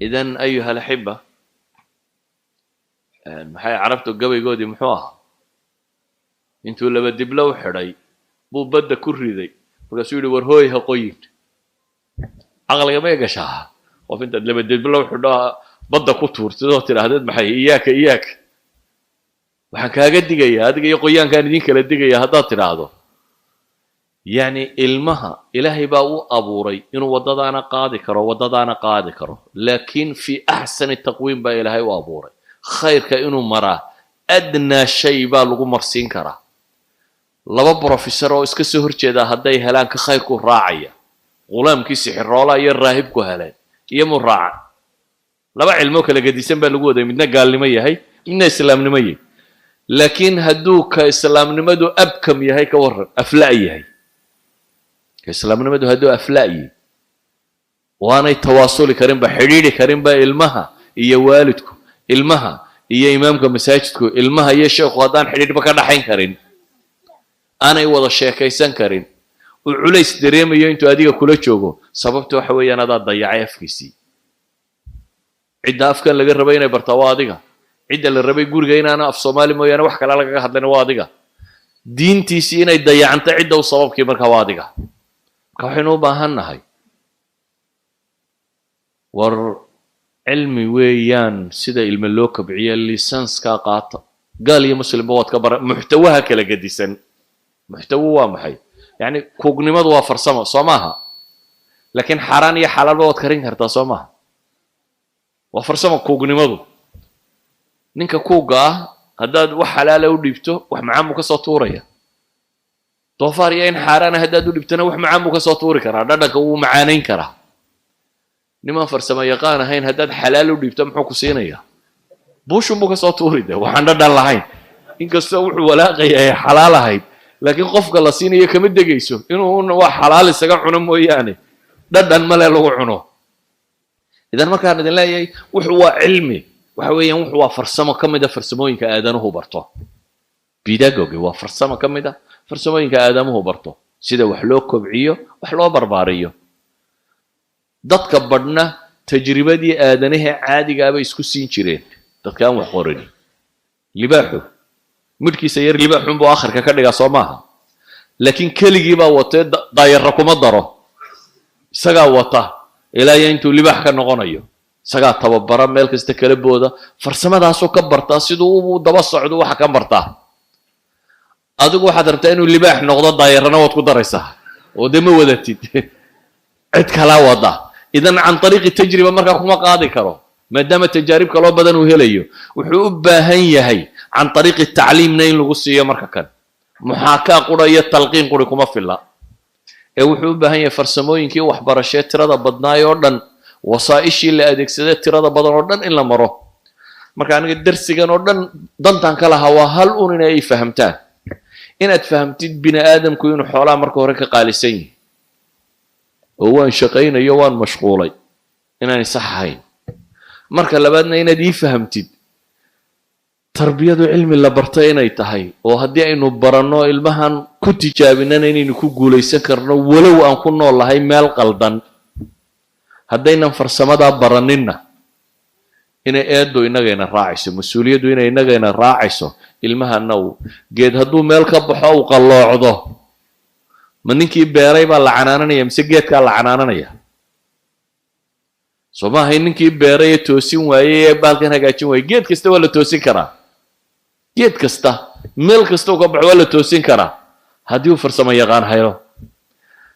إذن أيها الأحبة, maxay carabtu gabaygoodii muxuu ahaa? Intuu laba diblo u xidhay buu badda ku riday, markaasuu yidhi, "War hooy, ha qoyin." Caqliga may gashaa qof intaad laba diblo u xidho badda ku tuurtid oo tidhaahdeed, "Maxay, iyaaka, iyaaka, waxaan kaaga digayaa adiga iyo qoyaankaan idin kala digaya," haddaad tidhaahdo? Yacni ilmaha Ilaahay baa u abuuray inuu waddadaana qaadi karo, waddadaana qaadi karo, laakiin في أحسن تقويم baa Ilaahay u abuuray khayrka inuu maraa. Adnaa shay baa lagu marsiin karaa. Laba professor oo iska soo horjeedaa hadday helaan, ka khayrku raacaya. Ghulaamkii sixiroolaa iyo raahibku heleen iyo muu raaca. Laba cilmoo kala gedisan baa lagu waday, midna gaalnimo yahay, midna islaamnimo yahay. Laakiin hadduu ka islaamnimadu abkam yahay, ka warran? Afla' yahay ka islaamnimadu hadduu afla'yi, waanay tawaasuli karinba, xidhiidhi karinba ilmaha iyo waalidku, ilmaha iyo imaamka masaajidku, ilmaha iyo sheekhu, haddaan xidhiidhba ka dhaxayn karin, aanay wada sheekaysan karin, uu culays dareemayo intuu adiga kula joogo, sababta waxa weeyaan adaa dayacay afkiisii. Cidda afkan laga rabay inay bartaa waa adiga. Cidda la rabay guriga inaana af Soomaali mooyaane wax kale lagaga hadlayna waa adiga. Diintiisii inay dayacanta cidda u sababkii markaa waa adiga. Marka waxaynu u baahan nahay, war cilmi weeyaan sida ilme loo kabciyo. Lisanskaa qaata, gaal iyo muslimba waad ka bara. Muxtawaha kala gedisan. Muxtawo waa maxay? Yacni kuugnimadu waa farsamo, soo maaha? Laakiin xaaraan iyo xalaalba waad karin kartaa, soo maaha? Waa farsamo kuugnimadu. Ninka kuugga ah haddaad wax xalaala u dhiibto, wax macaan buu ka soo tuuraya. Doofaar iyo in xaaraana haddaad u dhibtona, wax macaan buu ka soo tuuri karaa, dhadhanka wuu macaanayn karaa. Nimaan farsamo yaqaan ahayn haddaad xalaal u dhiibto, muxuu ku siinayaa? Buushun buu ka soo tuuri de, waxaan dhadhan lahayn. Inkastoo wuxuu walaaqaya ay xalaal ahayd, laakiin qofka la siinayo kama degayso inuu waa xalaal isaga cuno mooyaane, dhadhan male lagu cuno. إذن markaan idin leeyahay wuxuu waa cilmi, waxa weeyaan wuxuu waa farsamo ka mid a farsamooyinka aadanuhu barto. Pedagogy waa farsamo ka mid a farsamooyinka aadamuhu barto, sida wax loo kobciyo, wax loo barbaariyo. Dadka badhna tajribadii aadanaha caadigaabay isku siin jireen, dadka aan wax qorin. Libaaxu midhkiisa yar libaaxunbuu akhirka ka dhigaa, soo maaha? Laakiin keligii baa watee, daayarra kuma daro. Isagaa wata ilaa iyo intuu libaax ka noqonayo. Isagaa tababara, meel kasta kala booda, farsamadaasuu ka bartaa. Siduu u daba socdo waxa ka bartaa. Adigu waxaad rabtaa inuu libaax noqdo, daayarrana waad ku daraysaa oo dee ma wadatid, cid kalaa wada. إذن عن طريق تجربة markaa kuma qaadi karo, maadaama tajaarib kaloo badan uu helayo. Wuxuu u baahan yahay عن طريق tacliimna in lagu siiyo. Marka kan muxaakaa qura iyo talqiin quri kuma filla ee wuxuu u baahan yahay farsamooyinkii waxbarashee tirada badnaay oo dhan, wasaa'ishii la adeegsaday tirada badan oo dhan in la maro. Marka aniga darsigan oo dhan dantan ka lahaa waa hal un: inay fahamtaan, inaad fahamtid bini aadamku inuu xoolaha marka hore ka qaalisan yihi, oo waan shaqaynayo, waan mashquulay inaanay sax ahayn. Marka labaadna inaad ii fahamtid tarbiyadu cilmi la barta inay tahay, oo haddii aynu baranno, ilmahan ku tijaabinana, inaynu ku guulaysan karno walow aan ku nool lahay meel qaldan. Haddaynan farsamadaa baraninna, inay eeddu innagayna raacayso, mas-uuliyaddu inay innagayna raacayso. Ilmahana uu geed hadduu meel ka baxo uu qalloocdo, ma ninkii beeray baa la canaananaya mise geedkaa la canaananaya? Soo ma ahay ninkii beeray ee toosin waayey ee baalkan hagaajin waayey? Geed kasta waa la toosin karaa. Geed kasta meel kasta uu ka baxo waa la toosin karaa haddii uu farsamo yaqaan hayo.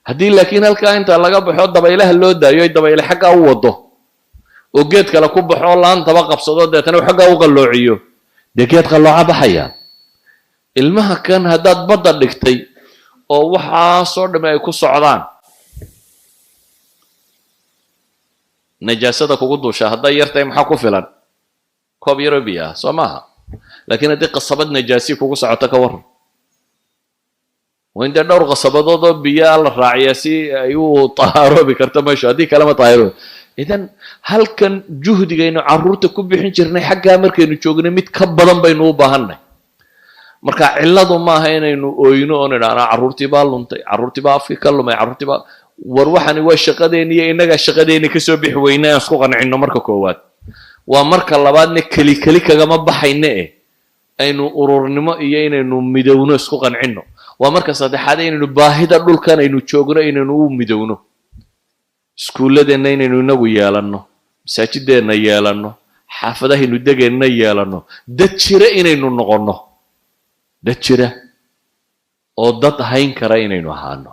Haddii laakiin halkaa inta laga baxo dabaylaha loo daayo, ay dabayle xaggaa u wado, oo geed kale ku baxo, laantaba qabsado, deetana uu xaggaa u qalloociyo, dee geed qallooca baxaya. Ilmaha kan haddaad badda dhigtay oo waxaasoo dhamme ay ku socdaan, najaasada kugu duushaa hadday yartahay, maxaa ku filan? Koob yaroo biyo ah, soo maaha? Laakiin haddii qasabad najaasi kugu socoto, ka warran? Waa in dee dhowr qasabadood oo biyaa la raaciyaa si ay u tahaaroobi karto meeshu. Haddii kalema tahaaroobi. Idan halkan juhdigaynu carruurta ku bixin jirnay, xaggaa markaynu joognay, mid ka badan baynu u baahanay. Marka cilladu maaha inaynu oyno oo nidhahnaa "Carruurtii baa luntay, carruurtii baa afkii ka lumay, carruurtii baa." War, waxani waa shaqadeeni iyo innagaa shaqadeeni kasoo bixi weyne. Aan isku qancinno marka koowaad. Waa marka labaadna, keli keli kagama baxayno eh aynu ururnimo iyo inaynu midowno isku qancinno. Waa marka saddexaad, inaynu baahida dhulkan aynu joogno inaynu u midowno, iskuulladeenna inaynu inagu yeelanno, masaajideenna yeelanno, xaafadahaynu degeenna yeelanno, dad jira inaynu noqonno, dad jira oo dad hayn kara inaynu ahaano.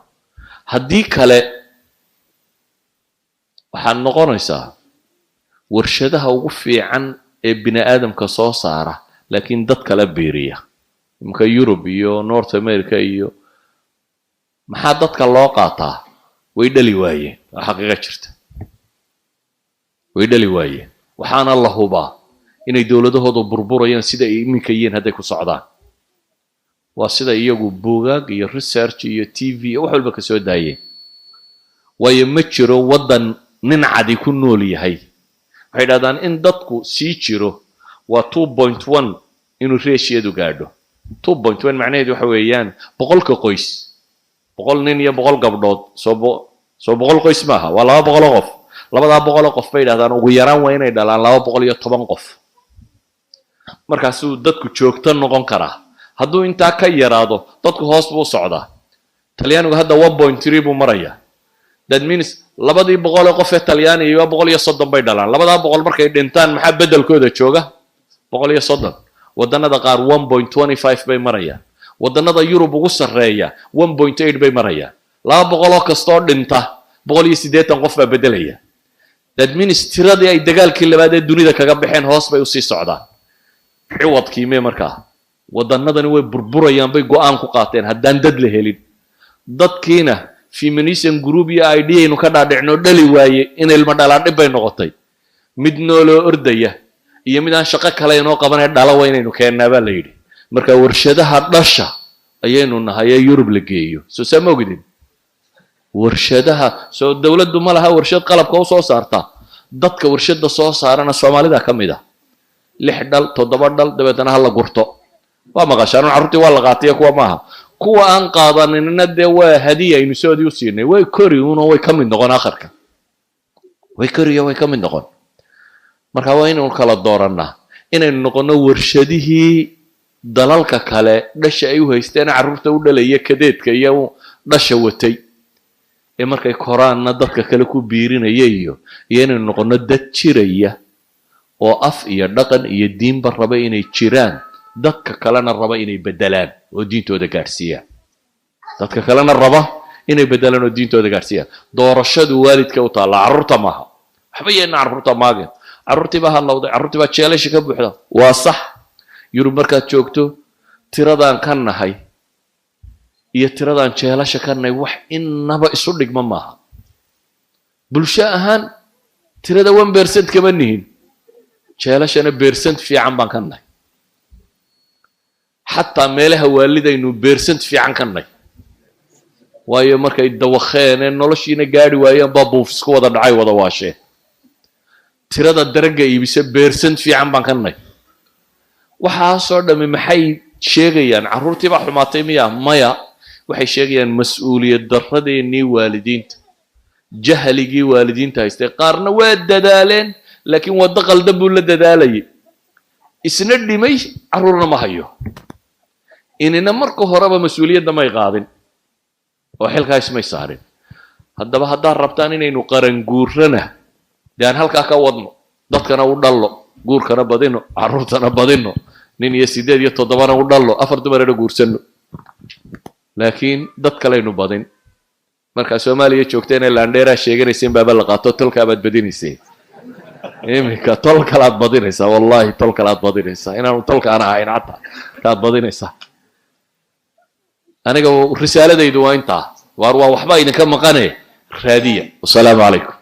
Haddii kale waxaad noqonaysaa warshadaha ugu fiican ee bini aadamka soo saara, laakiin dad kala biiriya. Imka Yurub iyo North America iyo maxaa dadka loo qaataa? Way dhali waayeen. Waa xaqiiqa jirta, way dhali waayeen. Waxaana la hubaa inay dowladahoodu burburayaan sida ay iminka yihiin hadday ku socdaan. Waa sida iyagu buugaag iyo research iyo TV iyo wax walba ka soo daayeen. Waayo, ma jiro waddan nin cadi ku nool yahay. Waxay dhahdaan in dadku sii jiro waa 2.1 inuu ratio-du gaadho. 2.1 macnaheedu waxa weeyaan 100-ka qoys, 100 nin iyo 100 gabdhood, soo 100 qoys maaha? Waa 200-oo qof. Labadaa 100-oo qof bay dhahdaan ugu yaraan waa inay dhalaan 210 qof. Markaasuu dadku joogto noqon karaa. Hadduu intaa ka yaraado, dadku hoos buu socdaa. Talyaanigu hadda 1.3 buu marayaa. That means labadii 100-ee qof ee Talyaaniga waa 130 bay dhalaan. Labadaa 100 markay dhintaan, maxaa beddelkooda jooga? 130. Waddanada qaar 1.25 bay marayaan. Waddanada Yurub ugu sarreeya 1.8 bay marayaan. 200-oo kastoo dhinta, 180 qof baa beddelaya. That means tiradii ay dagaalkii labaad ee dunida kaga baxeen hoos bay usii socdaan. Ciwadkii mee? Markaa waddanadani way burburayaan bay go'aan ku qaateen haddaan dad la helin. Dadkiina feminism group iyo idea aynu ka dhaadhicno dhali waaye in ilmo dhalaa dhib bay noqotay. Mid nooloo ordaya iyo mid aan shaqo kale inoo qabanay dhala waa inaynu keennaa, baa la yidhi. Marka warshadaha dhasha ayaynu nahay ee Yurub la geeyo. Soo saa ma ogdin? Warshadaha soo dowladdu ma laha warshad qalabka u soo saarta. Dadka warshadda soo saarana Soomaalida ka mid ah. Lix dhal, toddoba dhal, dabeetana ha la gurto. Waa maqashaan carruurtii waa la qaatiya. Kuwa maaha, kuwa aan qaadaninna dee waa hadiya aynu soodii u siinay. Way kori uno, way ka mid noqon akharka, way koriyo, way ka mid noqon. Marka waa inaynu kala doorannaa inaynu noqonno warshadihii dalalka kale dhasha ay u haysteen, carruurta u dhalaya, kadeedka iyo dhasha watay ee markay koraanna dadka kale ku biirinaya, iyo inaynu noqonno dad jiraya oo af iyo dhaqan iyo diinba raba inay jiraan, dadka kalena raba inay beddelaan oo diintooda gaadhsiiyaan, dadka kalena raba inay beddelaan oo diintooda gaadhsiiyaan. Doorashadu waalidka u taalla, carruurta maaha. Waxba yeena carruurta maagin. Carruurtii baa hadlawday, carruurtii baa jeelasha ka buuxda. Waa sax. Yurub markaad joogto, tiradaan ka nahay iyo tiradaan jeelasha ka nahay wax innaba isu dhigma maaha. Bulsho ahaan tirada 1% kama nihin, jeelashana percent fiican baan ka nahay. Xataa meelaha waalidaynu percent fiican ka nahay. Waayo, markay dawakeen ee noloshiina gaadhi waayeen baa buufisku wada dhacay, wada waasheen. Tirada daragga iibisa percent fiican baan ka nahay. Waxaasoo dhammi maxay sheegayaan? Carruurtii baa xumaatay miya? Maya. Waxay sheegayaan mas-uuliyad darradeennii waalidiinta, jahligii waalidiinta haystay. Qaarna waa dadaaleen, laakiin waddo qaldan buu la dadaalayay. Isna dhimay, carruurna ma hayo. Inina marka horeba mas-uuliyadda may qaadin oo xilkaa ismay saarin. Haddaba haddaad rabtaan inaynu qaranguurrana, dee aan halkaa ka wadno, dadkana u dhallo, guurkana badino, carruurtana badino, nin iyo siddeed iyo toddobana u dhallo, afar dumarana guursanno, laakiin dad kalaynu badin. Markaa Soomaaliya joogteena laandheeraa sheeganayseen baaba la qaato, tolkaabaad badinayseen. Iminka tol kalaad badinaysaa, wallahi tol kalaad badinaysaa, inaanu tolka aan ahayn xataa kaad badinaysaa. Aniga risaaladaydu waa intaa. Waar, waa waxba idinka maqane, raadiya. Wasalaamu calaykum.